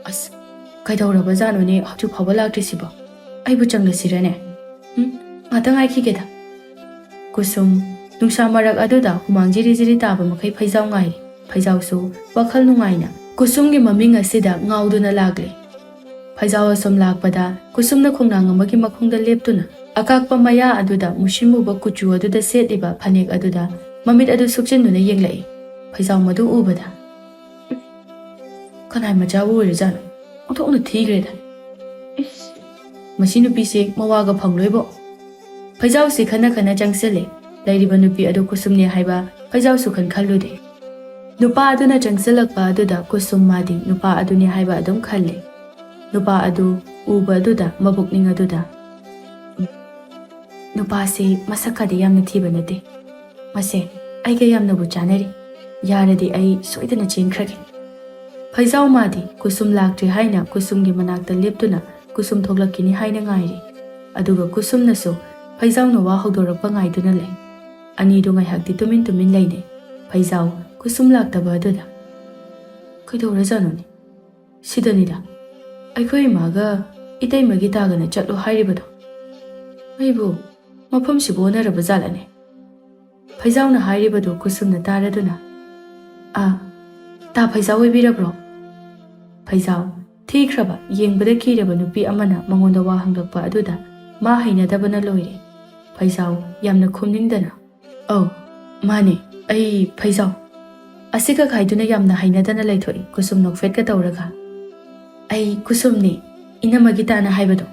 "ꯑꯁ, ꯀꯩꯗꯧꯔꯕꯖꯥꯠꯅꯣꯅꯦ ꯍꯧꯖꯤꯛ ꯐꯥꯎꯕ ꯂꯥꯛꯇ꯭ꯔꯤꯁꯤꯕꯣ? ꯑꯩꯕꯨ ꯆꯪꯂꯁꯤꯔꯅꯦ? ꯎꯝ, ꯉꯥꯛꯇ ꯉꯥꯏꯈꯤꯒꯦꯗ꯫" ꯀꯨꯁꯨꯝ ꯅꯨꯡꯁꯥ ꯃꯔꯛ ꯑꯗꯨꯗ ꯍꯨꯃꯥꯡ ꯖꯤꯔꯤ ꯖꯤꯔꯤ ꯇꯥꯕ ꯃꯈꯩ ꯐꯩꯖꯥꯎ ꯉꯥꯏꯔꯤ꯫ ꯐꯩꯖꯥꯎꯁꯨ ꯋꯥꯈꯜ ꯅꯨꯡꯉꯥꯏꯅ ꯀꯨꯁꯨꯝꯒꯤ ꯃꯃꯤꯡ ꯑꯁꯤꯗ ꯉꯥꯎꯗꯨꯅ ꯂꯥꯛꯂꯦ꯫ ꯐꯩꯖꯥꯎ ꯑꯁꯨꯝ ꯂꯥꯛꯄꯗ ꯀꯨꯁꯨꯝꯅ ꯈꯣꯡꯅꯥꯡ ꯑꯃꯒꯤ ꯃꯈꯣꯡꯗ ꯂꯦꯞꯇꯨꯅ ꯑꯀꯥꯛꯄ ꯃꯌꯥ ꯑꯗꯨꯗ ꯃꯨꯁꯤꯟ ꯃꯨꯕ ꯀꯨꯆꯨ ꯑꯗꯨꯗ ꯁꯦꯠꯂꯤꯕ ꯐꯅꯦꯛ ꯑꯗꯨꯗ ꯃꯃꯤꯠ ꯑꯗꯨ ꯁꯨꯞꯆꯤꯟꯗꯨꯅ ꯌꯦꯡꯂꯛꯏ꯫ ꯐꯩꯖꯥꯎ ꯃꯗꯨ ꯎꯕꯗ, "ꯀꯅꯥꯏ ꯃꯆꯥꯕꯨ ꯑꯣꯏꯔꯖꯥꯠꯅꯣ? ꯑꯣꯟꯊꯣꯛꯅ ꯊꯤꯈ꯭ꯔꯦꯗ꯫ ꯏꯁ, ꯃꯁꯤ ꯅꯨꯄꯤꯁꯦ ꯃꯋꯥꯒ ꯐꯪꯂꯣꯏꯕꯣ꯫" ꯐꯩꯖꯥꯎꯁꯤ ꯈꯟꯅ ꯈꯟꯅ ꯆꯪꯁꯤꯜꯂꯦ꯫ ꯂꯩꯔꯤꯕ ꯅꯨꯄꯤ ꯑꯗꯨ ꯀꯨꯁꯨꯝꯅꯦ ꯍꯥꯏꯕ ꯐꯩꯖꯥꯎꯁꯨ ꯈꯟ ꯈꯜꯂꯨꯗꯦ꯫ ꯅꯨꯄꯥ ꯑꯗꯨꯅ ꯆꯪꯁꯤꯜꯂꯛꯄ ꯑꯗꯨꯗ ꯀꯨꯁꯨꯝ ꯃꯥꯗꯤ ꯅꯨꯄꯥ ꯑꯗꯨꯅꯤ ꯍꯥꯏꯕ ꯑꯗꯨꯝ ꯈꯜꯂꯦ꯫ ꯅꯨꯄꯥ ꯑꯗꯨ ꯎꯕ ꯑꯗꯨꯗ ꯃꯕꯨꯛꯅꯤꯡ ꯑꯗꯨꯗ, "ꯅꯨꯄꯥꯁꯤ ꯃꯁꯛꯀꯗꯤ ꯌꯥꯝꯅ ꯊꯤꯕ ꯅꯠꯇꯦ꯫ ꯃꯁꯦ ꯑꯩꯒ ꯌꯥꯝꯅꯕꯨ ꯆꯥꯟꯅꯔꯤ꯫ ꯌꯥꯔꯗꯤ ꯑꯩ ꯁꯣꯏꯗꯅ ꯆꯦꯟꯈ꯭ꯔꯒꯦ꯫" ꯐꯩꯖꯥꯎ ꯃꯥꯗꯤ ꯀꯨꯁꯨꯝ ꯂꯥꯛꯇ꯭ꯔꯤ ꯍꯥꯏꯅ ꯀꯨꯁꯨꯝꯒꯤ ꯃꯅꯥꯛꯇ ꯂꯦꯞꯇꯨꯅ ꯀꯨꯁꯨꯝ ꯊꯣꯛꯂꯛꯈꯤꯅꯤ ꯍꯥꯏꯅ ꯉꯥꯏꯔꯤ꯫ ꯑꯗꯨꯒ ꯀꯨꯁꯨꯝꯅꯁꯨ ꯐꯩꯖꯥꯎꯅ ꯋꯥ ꯍꯧꯗꯣꯔꯛꯄ ꯉꯥꯏꯗꯨꯅ ꯂꯩ꯫ ꯑꯅꯤꯗꯨ ꯉꯥꯏꯍꯥꯛꯇꯤ ꯇꯨꯃꯤꯟ ꯇꯨꯃꯤꯟ ꯂꯩꯅꯩ꯫ ꯐꯩꯖꯥꯎ ꯀꯨꯁꯨꯝ ꯂꯥꯛꯇꯕ ꯑꯗꯨꯗ, "ꯀꯩꯗꯧꯔꯖꯥꯠꯅꯣꯅꯦ? ꯁꯤꯗꯅꯤꯗ ꯑꯩꯈꯣꯏ ꯏꯃꯥꯒ ꯏꯇꯩꯃꯒꯤ ꯇꯥꯒꯅ ꯆꯠꯂꯣ ꯍꯥꯏꯔꯤꯕꯗꯣ꯫ ꯑꯩꯕꯨ ꯃꯐꯝꯁꯤꯕꯨ ꯑꯣꯟꯅꯔꯕ ꯖꯥꯠꯂꯅꯦ?" ꯐꯩꯖꯥꯎꯅ ꯍꯥꯏꯔꯤꯕꯗꯨ ꯀꯨꯁꯨꯝꯅ ꯇꯥꯔꯗꯨꯅ, "ꯑꯥ, ꯇꯥ ꯐꯩꯖꯥꯎ ꯑꯣꯏꯕꯤꯔꯕ꯭ꯔꯣ?" ꯐꯩꯖꯥꯎ ꯊꯤꯈ꯭ꯔꯕ, ꯌꯦꯡꯕꯗ ꯀꯤꯔꯕ ꯅꯨꯄꯤ ꯑꯃꯅ ꯃꯉꯣꯟꯗ ꯋꯥ ꯍꯪꯂꯛꯄ ꯑꯗꯨꯗ ꯃꯥ ꯍꯩꯅꯗꯕꯅ ꯂꯣꯏꯔꯦ꯫ ꯐꯩꯖꯥꯎ ꯌꯥꯝꯅ ꯈꯨꯝꯅꯤꯡꯗꯅ, "ꯑꯧ, ꯃꯥꯅꯦ, ꯑꯩ ꯐꯩꯖꯥꯎ꯫" ꯑꯁꯤꯈꯛ ꯍꯥꯏꯗꯨꯅ ꯌꯥꯝꯅ ꯍꯩꯅꯗꯅ ꯂꯩꯊꯣꯛꯏ ꯀꯨꯁꯨꯝ ꯅꯣꯛꯐꯦꯠꯀ ꯇꯧꯔꯒ꯫ "ꯑꯩ ꯀꯨꯁꯨꯝꯅꯤ, ꯏꯅꯝꯃꯒꯤ ꯇꯥꯅ ꯍꯥꯏꯕꯗꯣ꯫"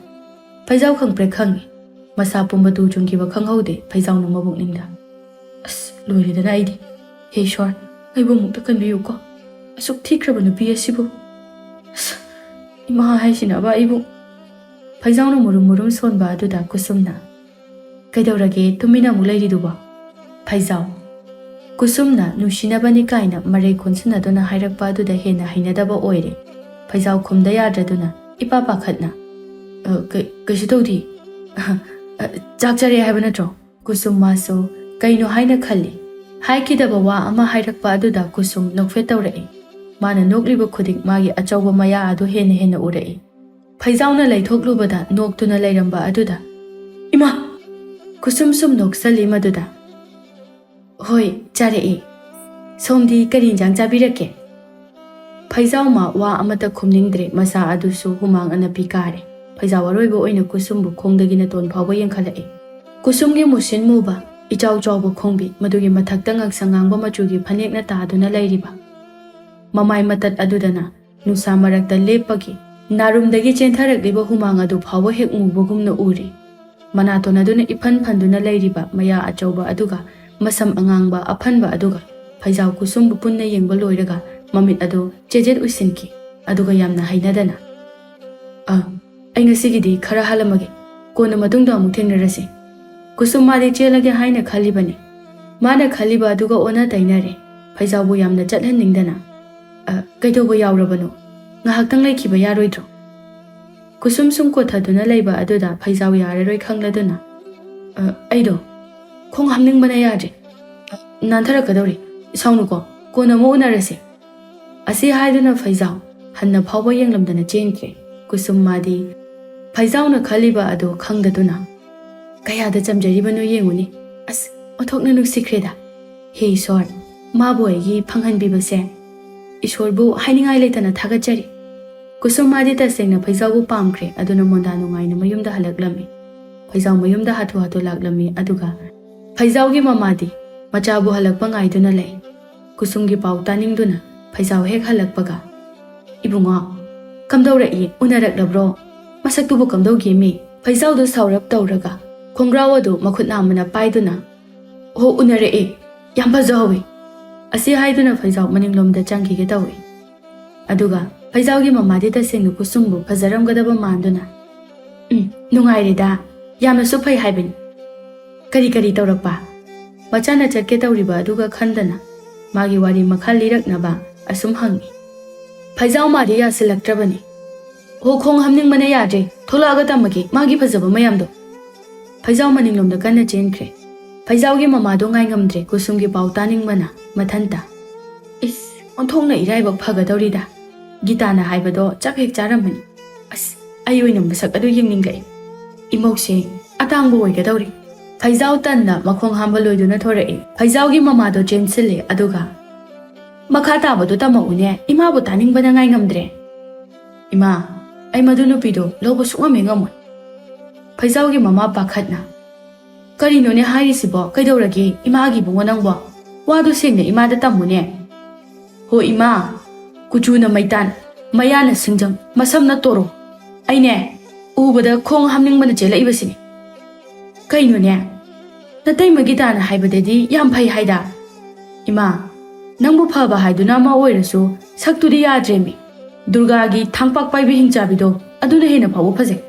ꯐꯩꯖꯥꯎ ꯈꯪꯄ꯭ꯔꯦꯛ ꯈꯪꯉꯤ꯫ ꯃꯁꯥ ꯄꯨꯝꯕ ꯇꯨ ꯆꯨꯡꯈꯤꯕ ꯈꯪꯍꯧꯗꯦ ꯐꯩꯖꯥꯎꯅ ꯃꯕꯨꯛꯅꯤꯡꯗ꯫ "ꯑꯁ, ꯂꯣꯏꯔꯦꯗꯅ ꯑꯩꯗꯤ꯫ ꯍꯦ ꯏꯁ꯭ꯋꯔ, ꯑꯩꯕꯨ ꯑꯃꯨꯛꯇ ꯀꯟꯕꯤꯌꯨꯀꯣ꯫ ꯑꯁꯨꯛ ꯊꯤꯈ꯭ꯔꯕ ꯅꯨꯄꯤ ꯑꯁꯤꯕꯨ꯫ ꯑꯁ, ꯏꯃꯥ ꯍꯥꯏꯁꯤꯅꯕ ꯑꯩꯕꯨ꯫" ꯐꯩꯖꯥꯎꯅ ꯃꯨꯔꯨꯝ ꯃꯨꯔꯨꯝ ꯁꯣꯟꯕ ꯑꯗꯨꯗ ꯀꯨꯁꯨꯝꯅ, "ꯀꯩꯗꯧꯔꯒꯦ ꯇꯨꯃꯤꯟꯅ ꯑꯃꯨꯛ ꯂꯩꯔꯤꯗꯨꯕꯣ?" ꯐꯩꯖꯥꯎ꯫ ꯀꯨꯁꯨꯝꯅ ꯅꯨꯡꯁꯤꯅꯕꯅꯤ ꯀꯥꯏꯅ ꯃꯔꯩ ꯀꯣꯟꯁꯤꯟꯅꯗꯨꯅ ꯍꯥꯏꯔꯛꯄ ꯑꯗꯨꯗ ꯍꯦꯟꯅ ꯍꯩꯅꯗꯕ ꯑꯣꯏꯔꯦ꯫ ꯐꯩꯖꯥꯎ ꯈꯨꯝꯗ ꯌꯥꯗ꯭ꯔꯗꯨꯅ ꯏꯄꯥ ꯄꯥꯈꯠꯅ, "ꯑ, ꯀꯩ-, ꯀꯩꯁꯨ ꯇꯧꯗꯦ꯫ ꯑ, ꯑ, ꯆꯥꯛ ꯆꯥꯔꯦ ꯍꯥꯏꯕ ꯅꯠꯇ꯭ꯔꯣ?" ꯀꯨꯁꯨꯝ ꯃꯥꯁꯨ ꯀꯩꯅꯣ ꯍꯥꯏꯅ ꯈꯜꯂꯤ꯫ ꯍꯥꯏꯈꯤꯗꯕ ꯋꯥ ꯑꯃ ꯍꯥꯏꯔꯛꯄ ꯑꯗꯨꯗ ꯀꯨꯁꯨꯝ ꯅꯣꯛꯐꯦꯠ ꯇꯧꯔꯛꯏ꯫ ꯃꯥꯅ ꯅꯣꯛꯂꯤꯕ ꯈꯨꯗꯤꯡ ꯃꯥꯒꯤ ꯑꯆꯧꯕ ꯃꯌꯥ ꯑꯗꯨ ꯍꯦꯟꯅ ꯍꯦꯟꯅ ꯎꯔꯛꯏ꯫ ꯐꯩꯖꯥꯎꯅ ꯂꯩꯊꯣꯛꯂꯨꯕꯗ ꯅꯣꯛꯇꯨꯅ ꯂꯩꯔꯝꯕ ꯑꯗꯨꯗ, "ꯏꯃꯥ!" ꯀꯨꯁꯨꯝ ꯁꯨꯝ ꯅꯣꯛꯆꯜꯂꯤ ꯃꯗꯨꯗ꯫ "ꯍꯣꯏ, ꯆꯥꯔꯛꯏ꯫ ꯁꯣꯝꯗꯤ ꯀꯔꯤ ꯏꯟꯖꯥꯡ ꯆꯥꯕꯤꯔꯛꯀꯦ?" ꯐꯩꯖꯥꯎꯃ ꯋꯥ ꯑꯃꯠꯇ ꯈꯨꯝꯅꯤꯡꯗ꯭ꯔꯦ, ꯃꯁꯥ ꯑꯗꯨꯁꯨ ꯍꯨꯃꯥꯡ ꯑꯅꯞꯄꯤ ꯀꯥꯔꯦ꯫ ꯐꯩꯖꯥꯎ ꯑꯔꯣꯏꯕ ꯑꯣꯏꯅ ꯀꯨꯁꯨꯝꯕꯨ ꯈꯣꯡꯗꯒꯤ ꯅꯥꯇꯣꯟ ꯐꯥꯎꯕ ꯌꯦꯡꯈꯠꯂꯛꯏ꯫ ꯀꯨꯁꯨꯝꯒꯤ ꯃꯨꯁꯤꯟ ꯃꯨꯕ, ꯏꯆꯥꯎ ꯆꯥꯎꯕ ꯈꯣꯡꯕꯤ, ꯃꯗꯨꯒꯤ ꯃꯊꯛꯇ ꯉꯥꯡꯁꯪ ꯉꯥꯡꯕ ꯃꯆꯨꯒꯤ ꯐꯅꯦꯛꯅ ꯇꯥꯗꯨꯅ ꯂꯩꯔꯤꯕ ꯃꯃꯥꯏ ꯃꯇꯠ ꯑꯗꯨꯗꯅ ꯅꯨꯡꯁꯥ ꯃꯔꯛꯇ ꯂꯦꯞꯄꯒꯤ ꯅꯥꯔꯨꯝꯗꯒꯤ ꯆꯦꯟꯊꯔꯛꯂꯤꯕ ꯍꯨꯃꯥꯡ ꯑꯗꯨ ꯐꯥꯎꯕ ꯍꯦꯛ ꯃꯨꯕꯒꯨꯝꯅ ꯎꯔꯤ꯫ ꯃꯅꯥꯇꯣꯟ ꯑꯗꯨꯅ ꯏꯐꯟ ꯐꯟꯗꯨꯅ ꯂꯩꯔꯤꯕ ꯃꯌꯥ ꯑꯆꯧꯕ ꯑꯗꯨꯒ ꯃꯁꯝ ꯑꯉꯥꯡꯕ ꯑꯐꯟꯕ ꯑꯗꯨꯒ ꯐꯩꯖꯥꯎ ꯀꯨꯁꯨꯝꯕꯨ ꯄꯨꯟꯅ ꯌꯦꯡꯕ ꯂꯣꯏꯔꯒ ꯃꯃꯤꯠ ꯑꯗꯨ ꯆꯦꯖꯦꯠ ꯎꯏꯁꯤꯟꯈꯤ, ꯑꯗꯨꯒ ꯌꯥꯝꯅ ꯍꯩꯅꯗꯅ, "ꯑ, ꯑꯩ ꯉꯁꯤꯒꯤꯗꯤ ꯈꯔ ꯍꯥꯜꯂꯝꯃꯒꯦ, ꯀꯣꯟꯅ ꯃꯇꯨꯡꯗ ꯑꯃꯨꯛ ꯊꯦꯡꯅꯔꯁꯤ꯫" ꯀꯨꯁꯨꯝ ꯃꯥꯗꯤ ꯆꯦꯜꯂꯒꯦ ꯍꯥꯏꯅ ꯈꯜꯂꯤꯕꯅꯤ꯫ ꯃꯥꯅ ꯈꯜꯂꯤꯕ ꯑꯗꯨꯒ ꯑꯣꯟꯅ ꯇꯩꯅꯔꯦ꯫ ꯐꯩꯖꯥꯎꯕꯨ ꯌꯥꯝꯅ ꯆꯠꯍꯟꯅꯤꯡꯗꯅ, "ꯑ, ꯀꯩꯗꯧꯕ ꯌꯥꯎꯔꯕꯅꯣ? ꯉꯥꯏꯍꯥꯛꯇꯪ ꯂꯩꯈꯤꯕ ꯌꯥꯔꯣꯏꯗ꯭ꯔꯣ?" ꯀꯨꯁꯨꯝ ꯁꯨꯝ ꯀꯣꯊꯗꯨꯅ ꯂꯩꯕ ꯑꯗꯨꯗ ꯐꯩꯖꯥꯎ ꯌꯥꯔꯔꯣꯏ ꯈꯪꯂꯗꯨꯅ, "ꯑ, ꯑꯩꯗꯣ ꯈꯣꯡ ꯍꯥꯝꯅꯤꯡꯕꯅ ꯌꯥꯗ꯭ꯔꯦ꯫ ꯑ, ꯅꯥꯟꯊꯔꯛꯀꯗꯧꯔꯤ꯫ ꯁꯥꯎꯅꯨꯀꯣ, ꯀꯣꯟꯅ ꯑꯃꯨꯛ ꯎꯅꯔꯁꯦ꯫" ꯑꯁꯤ ꯍꯥꯏꯗꯨꯅ ꯐꯩꯖꯥꯎ ꯍꯟꯅ ꯐꯥꯎꯕ ꯌꯦꯡꯂꯝꯗꯅ ꯆꯦꯟꯈ꯭ꯔꯦ꯫ ꯀꯨꯁꯨꯝ ꯃꯥꯗꯤ ꯐꯩꯖꯥꯎꯅ ꯈꯜꯂꯤꯕ ꯑꯗꯨ ꯈꯪꯗꯗꯨꯅ, "ꯀꯌꯥꯗ ꯆꯝꯖꯔꯤꯕꯅꯣ ꯌꯦꯡꯉꯨꯅꯦ꯫ ꯑꯁ, ꯑꯣꯟꯊꯣꯛꯅ ꯅꯨꯡꯁꯤꯈ꯭ꯔꯦꯗ꯫ ꯍꯦ ꯏꯁꯣꯔ, ꯃꯥꯕꯨ ꯑꯩꯒꯤ ꯐꯪꯍꯟꯕꯤꯕꯁꯦ ꯏꯁꯣꯔꯕꯨ ꯍꯥꯏꯅꯤꯡꯉꯥꯏ ꯂꯩꯇꯅ ꯊꯥꯒꯠꯆꯔꯤ꯫" ꯀꯨꯁꯨꯝ ꯃꯥꯗꯤ ꯇꯁꯦꯡꯅ ꯐꯩꯖꯥꯎꯕꯨ ꯄꯥꯝꯈ꯭ꯔꯦ꯫ ꯑꯗꯨꯅ ꯃꯣꯟꯗꯥ ꯅꯨꯡꯉꯥꯏꯅ ꯃꯌꯨꯝꯗ ꯍꯜꯂꯛꯂꯝꯃꯤ꯫ ꯐꯩꯖꯥꯎ ꯃꯌꯨꯝꯗ ꯍꯥꯊꯨ ꯍꯥꯊꯨ ꯂꯥꯛꯂꯝꯃꯤ꯫ ꯑꯗꯨꯒ ꯐꯩꯖꯥꯎꯒꯤ ꯃꯃꯥꯗꯤ ꯃꯆꯥꯕꯨ ꯍꯜꯂꯛꯄ ꯉꯥꯏꯗꯨꯅ ꯂꯩ꯫ ꯀꯨꯁꯨꯝꯒꯤ ꯄꯥꯎ ꯇꯥꯅꯤꯡꯗꯨꯅ ꯐꯩꯖꯥꯎ ꯍꯦꯛ ꯍꯜꯂꯛꯄꯒ, "ꯏꯕꯨꯡꯉꯣ, ꯀꯝꯗꯧꯔꯛꯏ? ꯎꯅꯔꯛꯂꯕ꯭ꯔꯣ? ꯃꯁꯛꯇꯨꯕꯨ ꯀꯝꯗꯧꯒꯦꯃꯤ?" ꯐꯩꯖꯥꯎꯗꯨ ꯁꯥꯎꯔꯞ ꯇꯧꯔꯒ ꯈꯣꯡꯒ꯭ꯔꯥꯎ ꯑꯗꯨ ꯃꯈꯨꯠ ꯅꯥꯝꯃꯅ ꯄꯥꯏꯗꯨꯅ, "ꯍꯣ, ꯎꯅꯔꯛꯑꯦ꯫ ꯌꯥꯝ ꯐꯖꯍꯧꯋꯤ꯫" ꯑꯁꯤ ꯍꯥꯏꯗꯨꯅ ꯐꯩꯖꯥꯎ ꯃꯅꯤꯡꯂꯣꯝꯗ ꯆꯪꯈꯤꯒꯦ ꯇꯧꯏ꯫ ꯑꯗꯨꯒ ꯐꯩꯖꯥꯎꯒꯤ ꯃꯃꯥꯗꯤ ꯇꯁꯦꯡꯅ ꯀꯨꯁꯨꯝꯕꯨ ꯐꯖꯔꯝꯒꯗꯕ ꯃꯥꯟꯗꯨꯅ, "ꯎꯝ, ꯅꯨꯡꯉꯥꯏꯔꯦꯗ꯫ ꯌꯥꯝꯅꯁꯨ ꯐꯩ ꯍꯥꯏꯕꯅꯤ꯫ ꯀꯔꯤ ꯀꯔꯤ ꯇꯧꯔꯛꯄ?" ꯃꯆꯥꯅ ꯆꯠꯀꯦ ꯇꯧꯔꯤꯕ ꯑꯗꯨꯒ ꯈꯟꯗꯅ ꯃꯥꯒꯤ ꯋꯥꯔꯤ ꯃꯈꯥ ꯂꯤꯔꯛꯅꯕ ꯑꯁꯨꯝ ꯍꯪꯉꯤ꯫ ꯐꯩꯖꯥꯎ ꯃꯥꯗꯤ ꯌꯥꯁꯤꯜꯂꯛꯇ꯭ꯔꯕꯅꯤ꯫ "ꯍꯣ, ꯈꯣꯡ ꯍꯥꯝꯅꯤꯡꯕꯅ ꯌꯥꯗ꯭ꯔꯦ꯫ ꯊꯣꯛꯂꯛꯑꯒ ꯇꯝꯃꯒꯦ ꯃꯥꯒꯤ ꯐꯖꯕ ꯃꯌꯥꯝꯗꯣ꯫" ꯐꯩꯖꯥꯎ ꯃꯅꯤꯡꯂꯣꯝꯗ ꯀꯟꯅ ꯆꯦꯟꯈ꯭ꯔꯦ꯫ ꯐꯩꯖꯥꯎꯒꯤ ꯃꯃꯥꯗꯣ ꯉꯥꯏꯉꯝꯗ꯭ꯔꯦ ꯀꯨꯁꯨꯝꯒꯤ ꯄꯥꯎ ꯇꯥꯅꯤꯡꯕꯅ ꯃꯊꯟꯇ, "ꯏꯁ, ꯑꯣꯟꯊꯣꯛꯅ ꯏꯔꯥꯏꯕꯛ ꯐꯒꯗꯧꯔꯤꯗ꯫ ꯒꯤꯇꯥꯅ ꯍꯥꯏꯕꯗꯣ ꯆꯞ ꯍꯦꯛ ꯆꯥꯔꯝꯃꯅꯤ꯫ ꯑꯁ, ꯑꯩ ꯑꯣꯏꯅ ꯃꯁꯛ ꯑꯗꯨ ꯌꯦꯡꯅꯤꯡꯂꯛꯑꯦ꯫ ꯏꯃꯧꯁꯦ ꯑꯇꯥꯡꯕ ꯑꯣꯏꯒꯗꯧꯔꯤ꯫" ꯐꯩꯖꯥꯎ ꯇꯟꯅ ꯃꯈꯣꯡ ꯍꯥꯝꯕ ꯂꯣꯏꯗꯨꯅ ꯊꯣꯔꯛꯑꯦ꯫ ꯐꯩꯖꯥꯎꯒꯤ ꯃꯃꯥꯗꯣ ꯆꯦꯟꯁꯤꯜꯂꯦ, ꯑꯗꯨꯒ, "ꯃꯈꯥ ꯇꯥꯕꯗꯣ ꯇꯝꯃꯛꯎꯅꯦ, ꯏꯃꯥꯕꯨ ꯇꯥꯅꯤꯡꯕꯅ ꯉꯥꯏ ꯉꯝꯗ꯭ꯔꯦ꯫" "ꯏꯃꯥ, ꯑꯩ ꯃꯗꯨ ꯅꯨꯄꯤꯗꯣ ꯂꯧꯕ ꯁꯨꯡꯉꯝ ꯍꯦꯛ ꯉꯝꯃꯣꯏ꯫" ꯐꯩꯖꯥꯎꯒꯤ ꯃꯃꯥ ꯄꯥꯈꯠꯅ, "ꯀꯔꯤꯅꯣꯅꯦ ꯍꯥꯏꯔꯤꯁꯤꯕꯣ? ꯀꯩꯗꯧꯔꯒꯦ ꯏꯃꯥꯒꯤ ꯏꯕꯨꯡꯉꯣ ꯅꯪꯕꯣ? ꯋꯥꯗꯨ ꯁꯦꯡꯅ ꯏꯃꯥꯗ ꯇꯝꯃꯨꯅꯦ꯫" "ꯍꯣ ꯏꯃꯥ, ꯀꯨꯆꯨꯅ ꯃꯩꯇꯥꯟ, ꯃꯌꯥꯅ ꯁꯤꯡꯖꯪ, ꯃꯁꯝꯅ ꯇꯣꯔꯣ꯫ ꯑꯩꯅꯦ, ꯎꯕꯗ ꯈꯣꯡ ꯍꯥꯝꯅꯤꯡꯕꯅ ꯆꯦꯜꯂꯛꯏꯕꯁꯤꯅꯤ꯫" "ꯀꯩꯅꯣꯅꯦ? ꯅꯇꯩꯃ ꯒꯤꯇꯥꯅ ꯍꯥꯏꯕꯗꯗꯤ ꯌꯥꯝ ꯐꯩ ꯍꯥꯏꯗ꯫ ꯏꯃꯥ, ꯅꯪꯕꯨ ꯐꯕ ꯍꯥꯏꯗꯨꯅ ꯑꯃ ꯑꯣꯏꯔꯁꯨ, ꯁꯛꯇꯨꯗꯤ ꯌꯥꯗ꯭ꯔꯦꯃꯤ꯫ ꯗꯨꯔꯒꯥꯒꯤ ꯊꯥꯡꯄꯥꯛ ꯄꯥꯏꯕꯤ ꯍꯤꯡꯆꯥꯕꯤꯗꯣ, ꯑꯗꯨꯅ ꯍꯦꯟꯅ ꯐꯥꯎꯕ ꯐꯖꯩ꯫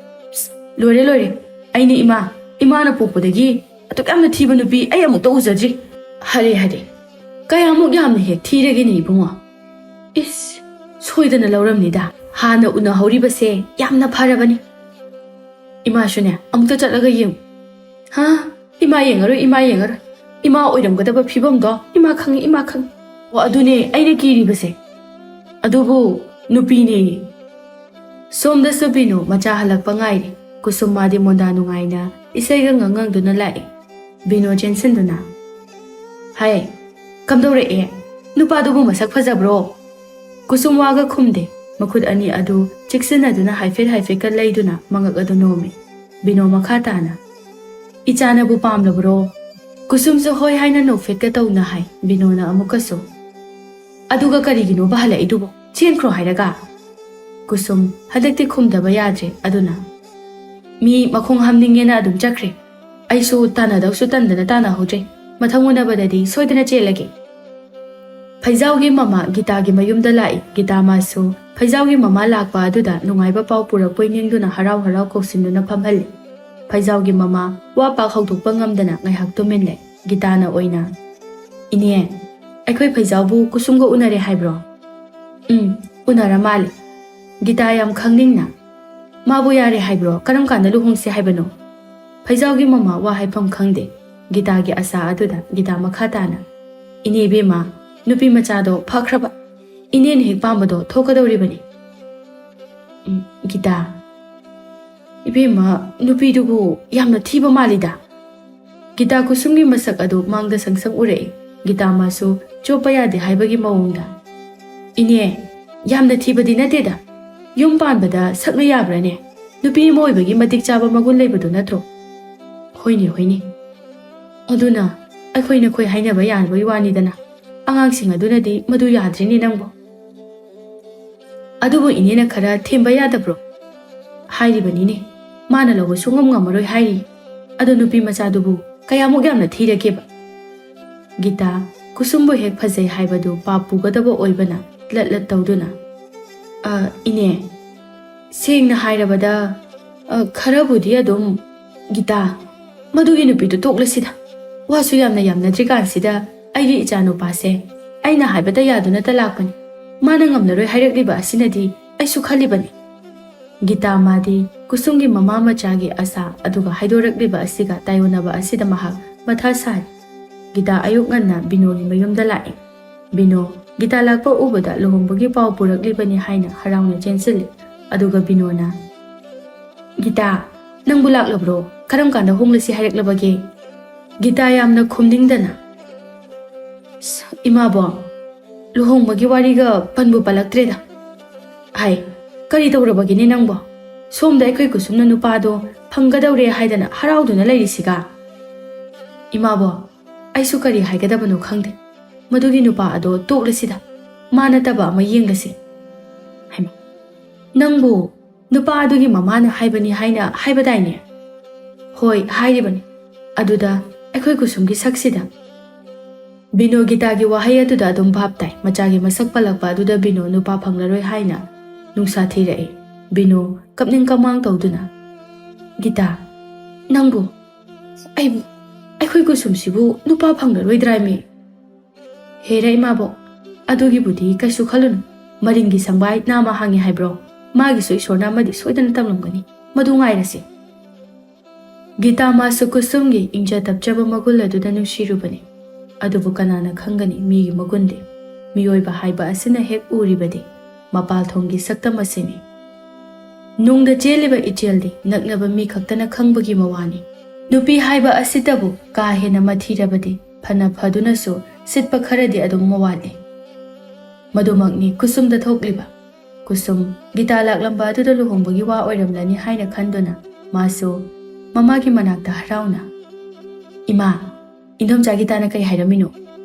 ꯂꯣꯏꯔꯦ, ꯂꯣꯏꯔꯦ꯫ ꯑꯩꯅ ꯏꯃꯥ, ꯏꯃꯥꯅ ꯄꯣꯛꯄꯗꯒꯤ ꯑꯗꯨꯛ ꯌꯥꯝꯅ ꯊꯤꯕ ꯅꯨꯄꯤ ꯑꯩ ꯑꯃꯨꯛꯇ ꯎꯖꯗ꯭ꯔꯤ꯫ ꯍꯔꯦ, ꯍꯔꯦ꯫ ꯀꯌꯥꯃꯨꯛ ꯌꯥꯝꯅ ꯍꯦꯛ ꯊꯤꯔꯒꯦꯅꯦ ꯏꯕꯨꯡꯉꯣ? ꯏꯁ, ꯁꯣꯏꯗꯅ ꯂꯧꯔꯝꯅꯤꯗ꯫ ꯍꯥꯟꯅ ꯎꯅꯍꯧꯔꯤꯕꯁꯦ ꯌꯥꯝꯅ ꯐꯔꯕꯅꯤ꯫ ꯏꯃꯥꯁꯨꯅꯦ, ꯑꯃꯨꯛꯇ ꯆꯠꯂꯒ ꯌꯦꯡꯉꯨ꯫ ꯍꯥ? ꯏꯃꯥ ꯌꯦꯡꯉꯔꯣꯏ, ꯏꯃꯥ ꯌꯦꯡꯉꯔꯣꯏ꯫ ꯏꯃꯥ ꯑꯣꯏꯔꯝꯒꯗꯕ ꯐꯤꯕꯝꯗꯣ ꯏꯃꯥ ꯈꯪꯉꯤ, ꯏꯃꯥ ꯈꯪꯉꯤ꯫ ꯑꯣ, ꯑꯗꯨꯅꯦ ꯑꯩꯅ ꯀꯤꯔꯤꯕꯁꯦ꯫ ꯑꯗꯨꯕꯨ ꯅꯨꯄꯤꯅꯦ꯫ ꯁꯣꯝꯗꯁꯨ ꯕꯤꯅꯣ ꯃꯆꯥ ꯍꯜꯂꯛꯄ ꯉꯥꯏꯔꯤ꯫ ꯀꯨꯁꯨꯝ ꯃꯥꯗꯤ ꯃꯣꯟꯗꯥ ꯅꯨꯡꯉꯥꯏꯅ ꯏꯁꯩꯒ ꯉꯪꯉꯪꯗꯨꯅ ꯂꯥꯛꯏ꯫ ꯕꯤꯅꯣ ꯆꯦꯟꯁꯤꯟꯗꯨꯅ, "ꯍꯥꯏ, ꯀꯝꯗꯧꯔꯛꯑꯦ? ꯅꯨꯄꯥꯗꯨꯕꯨ ꯃꯁꯛ ꯐꯖꯕ꯭ꯔꯣ?" ꯀꯨꯁꯨꯝ ꯋꯥꯒ ꯈꯨꯝꯗꯦ꯫ ꯃꯈꯨꯠ ꯑꯅꯤ ꯑꯗꯨ ꯆꯤꯛꯁꯤꯟꯅꯗꯨꯅ ꯍꯥꯏꯐꯦꯠ ꯍꯥꯏꯐꯦꯠꯀ ꯂꯩꯗꯨꯅ ꯃꯉꯛ ꯑꯗꯨ ꯅꯣꯝꯃꯤ꯫ ꯕꯤꯅꯣ ꯃꯈꯥ ꯇꯥꯅ, "ꯏꯆꯥꯅꯕꯨ ꯄꯥꯝꯂꯕ꯭ꯔꯣ?" ꯀꯨꯁꯨꯝꯁꯨ ꯍꯣꯏ ꯍꯥꯏꯅ ꯅꯣꯛꯐꯦꯠꯀ ꯇꯧꯅ ꯍꯥꯏ꯫ ꯕꯤꯅꯣꯅ ꯑꯃꯨꯛꯀꯁꯨ, "ꯑꯗꯨꯒ ꯀꯔꯤꯒꯤꯅꯣꯕ ꯍꯜꯂꯛꯏꯗꯨꯕꯣ? ꯆꯦꯟꯈ꯭ꯔꯣ ꯍꯥꯏꯔꯒ?" ꯀꯨꯁꯨꯝ, ꯍꯟꯗꯛꯇꯤ ꯈꯨꯝꯗꯕ ꯌꯥꯗ꯭ꯔꯦ꯫ ꯑꯗꯨꯅ, "ꯃꯤ ꯃꯈꯣꯡ ꯍꯥꯝꯅꯤꯡꯉꯦꯅ ꯑꯗꯨꯝ ꯆꯠꯈ꯭ꯔꯦ꯫ ꯑꯩꯁꯨ ꯇꯥꯟꯅꯗꯧꯁꯨ ꯇꯟꯗꯅ ꯇꯥꯟꯅꯍꯧꯗ꯭ꯔꯦ꯫ ꯃꯊꯪ ꯎꯅꯕꯗꯗꯤ ꯁꯣꯏꯗꯅ ꯆꯦꯜꯂꯒꯦ"꯫ ꯐꯩꯖꯥꯎꯒꯤ ꯃꯃꯥ ꯒꯤꯇꯥꯒꯤ ꯃꯌꯨꯝꯗ ꯂꯥꯛꯏ꯫ ꯒꯤꯇꯥ ꯃꯥꯁꯨ ꯐꯩꯖꯥꯎꯒꯤ ꯃꯃꯥ ꯂꯥꯛꯄ ꯑꯗꯨꯗ ꯅꯨꯡꯉꯥꯏꯕ ꯄꯥꯎ ꯄꯨꯔꯛꯄꯣꯏ ꯅꯤꯡꯗꯨꯅ ꯍꯔꯥꯎ ꯍꯔꯥꯎ ꯀꯧꯁꯤꯟꯗꯨꯅ ꯐꯝꯍꯜꯂꯤ꯫ ꯐꯩꯖꯥꯎꯒꯤ ꯃꯃꯥ ꯋꯥ ꯄꯥꯛ ꯍꯧꯗꯣꯛꯄ ꯉꯝꯗꯅ ꯉꯥꯏꯍꯥꯛ ꯇꯨꯃꯤꯟ ꯂꯩ꯫ ꯒꯤꯇꯥꯅ ꯑꯣꯏꯅ, "ꯏꯅꯦ, ꯑꯩꯈꯣꯏ ꯐꯩꯖꯥꯎꯕꯨ ꯀꯨꯁꯨꯝꯒ ꯎꯅꯔꯦ ꯍꯥꯏꯕ꯭ꯔꯣ?" "ꯎꯝ, ꯎꯅꯔ ꯃꯥꯜꯂꯦ"꯫ ꯒꯤꯇꯥ ꯌꯥꯝ ꯈꯪꯅꯤꯡꯅ, "ꯃꯥꯕꯨ ꯌꯥꯔꯦ ꯍꯥꯏꯕ꯭ꯔꯣ? ꯀꯔꯝ ꯀꯥꯟꯗ ꯂꯨꯍꯣꯡꯁꯦ ꯍꯥꯏꯕꯅꯣ?" ꯐꯩꯖꯥꯎꯒꯤ ꯃꯃꯥ ꯋꯥ ꯍꯥꯏꯐꯝ ꯈꯪꯗꯦ꯫ ꯒꯤꯇꯥꯒꯤ ꯑꯁꯥ ꯑꯗꯨꯗ ꯒꯤꯇꯥ ꯃꯈꯥ ꯇꯥꯅ, "ꯏꯅꯦ ꯏꯕꯦꯝꯃ, ꯅꯨꯄꯤ ꯃꯆꯥꯗꯣ ꯐꯈ꯭ꯔꯕ꯫ ꯏꯅꯦꯅ ꯍꯦꯛ ꯄꯥꯝꯕꯗꯣ ꯊꯣꯛꯀꯗꯧꯔꯤꯕꯅꯤ"꯫ ꯎꯝ, ꯒꯤꯇꯥ, "ꯏꯕꯦꯝꯃ, ꯅꯨꯄꯤꯗꯨꯕꯨ ꯌꯥꯝꯅ ꯊꯤꯕ ꯃꯥꯜꯂꯤꯗ"꯫ ꯒꯤꯇꯥ ꯀꯨꯁꯨꯝꯒꯤ ꯃꯁꯛ ꯑꯗꯨ ꯃꯥꯡꯗ ꯁꯪꯁꯪ ꯎꯔꯛꯏ꯫ ꯒꯤꯇꯥ ꯃꯥꯁꯨ ꯆꯣꯞꯄ ꯌꯥꯗꯦ ꯍꯥꯏꯕꯒꯤ ꯃꯑꯣꯡꯗ, "ꯏꯅꯦ, ꯌꯥꯝꯅ ꯊꯤꯕꯗꯤ ꯅꯠꯇꯦꯗ꯫ ꯌꯨꯝ ꯄꯥꯟꯕꯗ ꯁꯛꯅ ꯌꯥꯕ꯭ꯔꯥꯅꯦ? ꯅꯨꯄꯤ ꯑꯃ ꯑꯣꯏꯕꯒꯤ ꯃꯇꯤꯛ ꯆꯥꯕ ꯃꯒꯨꯟ ꯂꯩꯕꯗꯨ ꯅꯠꯇ꯭ꯔꯣ?" "ꯍꯣꯏꯅꯦ, ꯍꯣꯏꯅꯦ꯫ ꯑꯗꯨꯅ ꯑꯩꯈꯣꯏ ꯅꯈꯣꯏ ꯍꯥꯏꯅꯕ ꯌꯥꯅꯕꯒꯤ ꯋꯥꯅꯤꯗꯅ꯫ ꯑꯉꯥꯡꯁꯤꯡ ꯑꯗꯨꯅꯗꯤ ꯃꯗꯨ ꯌꯥꯗ꯭ꯔꯤꯅꯦ ꯅꯪꯕꯣ"꯫ "ꯑꯗꯨꯕꯨ ꯏꯅꯦꯅ ꯈꯔ ꯊꯦꯝꯕ ꯌꯥꯗꯕ꯭ꯔꯣ?" "ꯍꯥꯏꯔꯤꯕꯅꯤꯅꯦ, ꯃꯥꯅ ꯂꯧꯕ ꯁꯨꯡꯉꯝ ꯉꯝꯃꯔꯣꯏ ꯍꯥꯏꯔꯤ꯫ ꯑꯗꯣ ꯅꯨꯄꯤ ꯃꯆꯥꯗꯨꯕꯨ ꯀꯌꯥꯃꯨꯛ ꯌꯥꯝꯅ ꯊꯤꯔꯒꯦꯕ? ꯒꯤꯇꯥ, ꯀꯨꯁꯨꯝꯕꯨ ꯍꯦꯛ ꯐꯖꯩ ꯍꯥꯏꯕꯗꯨ ꯄꯥꯞ ꯄꯨꯒꯗꯕ ꯑꯣꯏꯕꯅ ꯂꯠ ꯂꯠ ꯇꯧꯗꯨꯅ, "ꯑ, ꯏꯅꯦ, ꯁꯦꯡꯅ ꯍꯥꯏꯔꯕꯗ, ꯑ, ꯈꯔꯕꯨꯗꯤ ꯑꯗꯨꯝ, ꯒꯤꯇꯥ, ꯃꯗꯨꯒꯤ ꯅꯨꯄꯤꯗꯨ ꯇꯣꯛꯂꯁꯤꯗ꯫ ꯋꯥꯁꯨ ꯌꯥꯝꯅ ꯌꯥꯝꯅꯗ꯭ꯔꯤꯀꯥꯟꯁꯤꯗ ꯑꯩꯒꯤ ꯏꯆꯥ ꯅꯨꯄꯥꯁꯦ ꯑꯩꯅ ꯍꯥꯏꯕꯇ ꯌꯥꯗꯨꯅꯇ ꯂꯥꯛꯄꯅꯤ꯫ ꯃꯥꯅ ꯉꯝꯂꯔꯣꯏ ꯍꯥꯏꯔꯛꯂꯤꯕ ꯑꯁꯤꯅꯗꯤ ꯑꯩꯁꯨ ꯈꯜꯂꯤꯕꯅꯤ꯫" ꯒꯤꯇꯥ ꯃꯥꯗꯤ ꯀꯨꯁꯨꯝꯒꯤ ꯃꯃꯥ ꯃꯆꯥꯒꯤ ꯑꯁꯥ ꯑꯗꯨꯒ ꯍꯥꯏꯗꯣꯔꯛꯂꯤꯕ ꯑꯁꯤꯒ ꯇꯥꯏꯑꯣꯟꯅꯕ ꯑꯁꯤꯗ ꯃꯍꯥꯛ ꯃꯊꯥ ꯁꯥꯔꯤ꯫ ꯒꯤꯇꯥ ꯑꯌꯨꯛ ꯉꯟꯅ ꯕꯤꯅꯣꯒꯤ ꯃꯌꯨꯝꯗ ꯂꯥꯛꯏ꯫ ꯕꯤꯅꯣ ꯒꯤꯇꯥ ꯂꯥꯛꯄ ꯎꯕꯗ ꯂꯨꯍꯣꯡꯕꯒꯤ ꯄꯥꯎ ꯄꯨꯔꯛꯂꯤꯕꯅꯤ ꯍꯥꯏꯅ ꯍꯔꯥꯎꯅ ꯆꯦꯟꯁꯤꯜꯂꯤ꯫ ꯑꯗꯨꯒ ꯕꯤꯅꯣꯅ, "ꯒꯤꯇꯥ, ꯅꯪꯕꯨ ꯂꯥꯛꯂꯕ꯭ꯔꯣ? ꯀꯔꯝ ꯀꯥꯟꯗ ꯍꯣꯡꯂꯁꯤ ꯍꯥꯏꯔꯛꯂꯕꯒꯦ?" ꯒꯤꯇꯥ ꯌꯥꯝꯅ ꯈꯨꯝꯅꯤꯡꯗꯅ, "ꯏꯃꯥꯕꯣ, ꯂꯨꯍꯣꯡꯕꯒꯤ ꯋꯥꯔꯤꯒ ꯄꯟꯕꯨ ꯄꯜꯂꯛꯇ꯭ꯔꯦꯗ꯫ ꯍꯥꯏ, ꯀꯔꯤ ꯇꯧꯔꯕꯒꯤꯅꯦ ꯅꯪꯕꯣ? ꯁꯣꯝꯗ ꯑꯩꯈꯣꯏ ꯀꯨꯁꯨꯝꯅ ꯅꯨꯄꯥꯗꯣ ꯐꯪꯒꯗꯧꯔꯦ ꯍꯥꯏꯗꯅ ꯍꯔꯥꯎꯗꯨꯅ ꯂꯩꯔꯤꯁꯤꯒ?" "ꯏꯃꯥꯕꯣ, ꯑꯩꯁꯨ ꯀꯔꯤ ꯍꯥꯏꯒꯗꯕꯅꯣ ꯈꯪꯗꯦ꯫ ꯃꯗꯨꯒꯤ ꯅꯨꯄꯥ ꯑꯗꯣ ꯇꯣꯛꯂꯁꯤꯗ, ꯃꯥ ꯅꯠꯇꯕ ꯑꯃ ꯌꯦꯡꯂꯁꯤ꯫" "ꯍꯩꯃꯥ, ꯅꯪꯕꯨ ꯅꯨꯄꯥ ꯑꯗꯨꯒꯤ ꯃꯃꯥꯅ ꯍꯥꯏꯕꯅꯤ ꯍꯥꯏꯅ ꯍꯥꯏꯕꯗꯥꯏꯅꯦ?" "ꯍꯣꯏ, ꯍꯥꯏꯔꯤꯕꯅꯤ꯫ ꯑꯗꯨꯗ ꯑꯩꯈꯣꯏ ꯀꯨꯁꯨꯝꯒꯤ ꯁꯛꯁꯤꯗ꯫" ꯕꯤꯅꯣ ꯒꯤꯇꯥꯒꯤ ꯋꯥꯍꯩ ꯑꯗꯨꯗ ꯑꯗꯨꯝ ꯚꯥꯞ ꯇꯥꯏ꯫ ꯃꯆꯥꯒꯤ ꯃꯁꯛ ꯄꯜꯂꯛꯄ ꯑꯗꯨꯗ ꯕꯤꯅꯣ ꯅꯨꯄꯥ ꯐꯪꯂꯔꯣꯏ ꯍꯥꯏꯅ ꯅꯨꯡꯁꯥ ꯊꯤꯔꯛꯏ꯫ ꯕꯤꯅꯣ ꯀꯞꯅꯤꯡ ꯀꯃꯥꯡ ꯇꯧꯗꯨꯅ, "ꯒꯤꯇꯥ, ꯅꯪꯕꯨ, ꯑꯩꯕꯨ, ꯑꯩꯈꯣꯏ ꯀꯨꯁꯨꯝꯁꯤꯕꯨ ꯅꯨꯄꯥ ꯐꯪꯂꯔꯣꯏꯗ꯭ꯔꯥꯃꯤ?" "ꯍꯦꯔꯥ ꯏꯃꯥꯕꯣꯛ, ꯑꯗꯨꯒꯤꯕꯨꯗꯤ ꯀꯩꯁꯨ ꯈꯜꯂꯨꯅꯨ꯫ ꯃꯔꯤꯡꯒꯤ ꯁꯪꯕꯥꯏ ꯅꯥꯃ ꯍꯥꯡꯉꯤ ꯍꯥꯏꯕ꯭ꯔꯣ? ꯃꯥꯒꯤꯁꯨ ꯏꯁꯣꯔꯅ ꯑꯃꯗꯤ ꯁꯣꯏꯗꯅ ꯇꯝꯂꯝꯒꯅꯤ꯫ ꯃꯗꯨ ꯉꯥꯏꯔꯁꯤ꯫" ꯒꯤꯇꯥ ꯃꯥꯁꯨ ꯀꯨꯁꯨꯝꯒꯤ ꯏꯪꯖ ꯇꯞꯆꯕ ꯃꯒꯨꯟ ꯑꯗꯨꯗ ꯅꯨꯡꯁꯤꯔꯨꯕꯅꯤ꯫ ꯑꯗꯨꯕꯨ ꯀꯅꯥꯅ ꯈꯪꯒꯅꯤ ꯃꯤꯒꯤ ꯃꯒꯨꯟꯗꯤ? ꯃꯤꯑꯣꯏꯕ ꯍꯥꯏꯕ ꯑꯁꯤꯅ ꯍꯦꯛ ꯎꯔꯤꯕꯗꯤ ꯃꯄꯥꯜ ꯊꯣꯡꯒꯤ ꯁꯛꯇꯝ ꯑꯁꯤꯅꯤ꯫ ꯅꯨꯡꯗ ꯆꯦꯜꯂꯤꯕ ꯏꯆꯦꯜꯗꯤ ꯅꯛꯅꯕ ꯃꯤ ꯈꯛꯇꯅ ꯈꯪꯕꯒꯤ ꯃꯋꯥꯅꯤ꯫ ꯅꯨꯄꯤ ꯍꯥꯏꯕ ꯑꯁꯤꯇꯕꯨ ꯀꯥ ꯍꯦꯟꯅ ꯃꯊꯤꯔꯕꯗꯤ ꯐꯅ ꯐꯗꯨꯅꯁꯨ ꯁꯤꯠꯄ ꯈꯔꯗꯤ ꯑꯗꯨꯝ ꯋꯥꯠꯂꯤ꯫ ꯃꯗꯨꯃꯛꯅꯤ ꯀꯨꯁꯨꯝꯗ ꯊꯣꯛꯂꯤꯕ꯫ ꯀꯨꯁꯨꯝ ꯒꯤꯇꯥ ꯂꯥꯛꯂꯝꯕ ꯑꯗꯨꯗ ꯂꯨꯍꯣꯡꯕꯒꯤ ꯋꯥ ꯑꯣꯏꯔꯝꯂꯅꯤ ꯍꯥꯏꯅ ꯈꯟꯗꯨꯅ ꯃꯥꯁꯨ ꯃꯃꯥꯒꯤ ꯃꯅꯥꯛꯇ ꯍꯔꯥꯎꯅ, "ꯏꯃꯥ, ꯏꯟꯗꯣꯝꯆꯥ ꯒꯤꯇꯥꯅ ꯀꯩ ꯍꯥꯏꯔꯝꯃꯤꯅꯣ?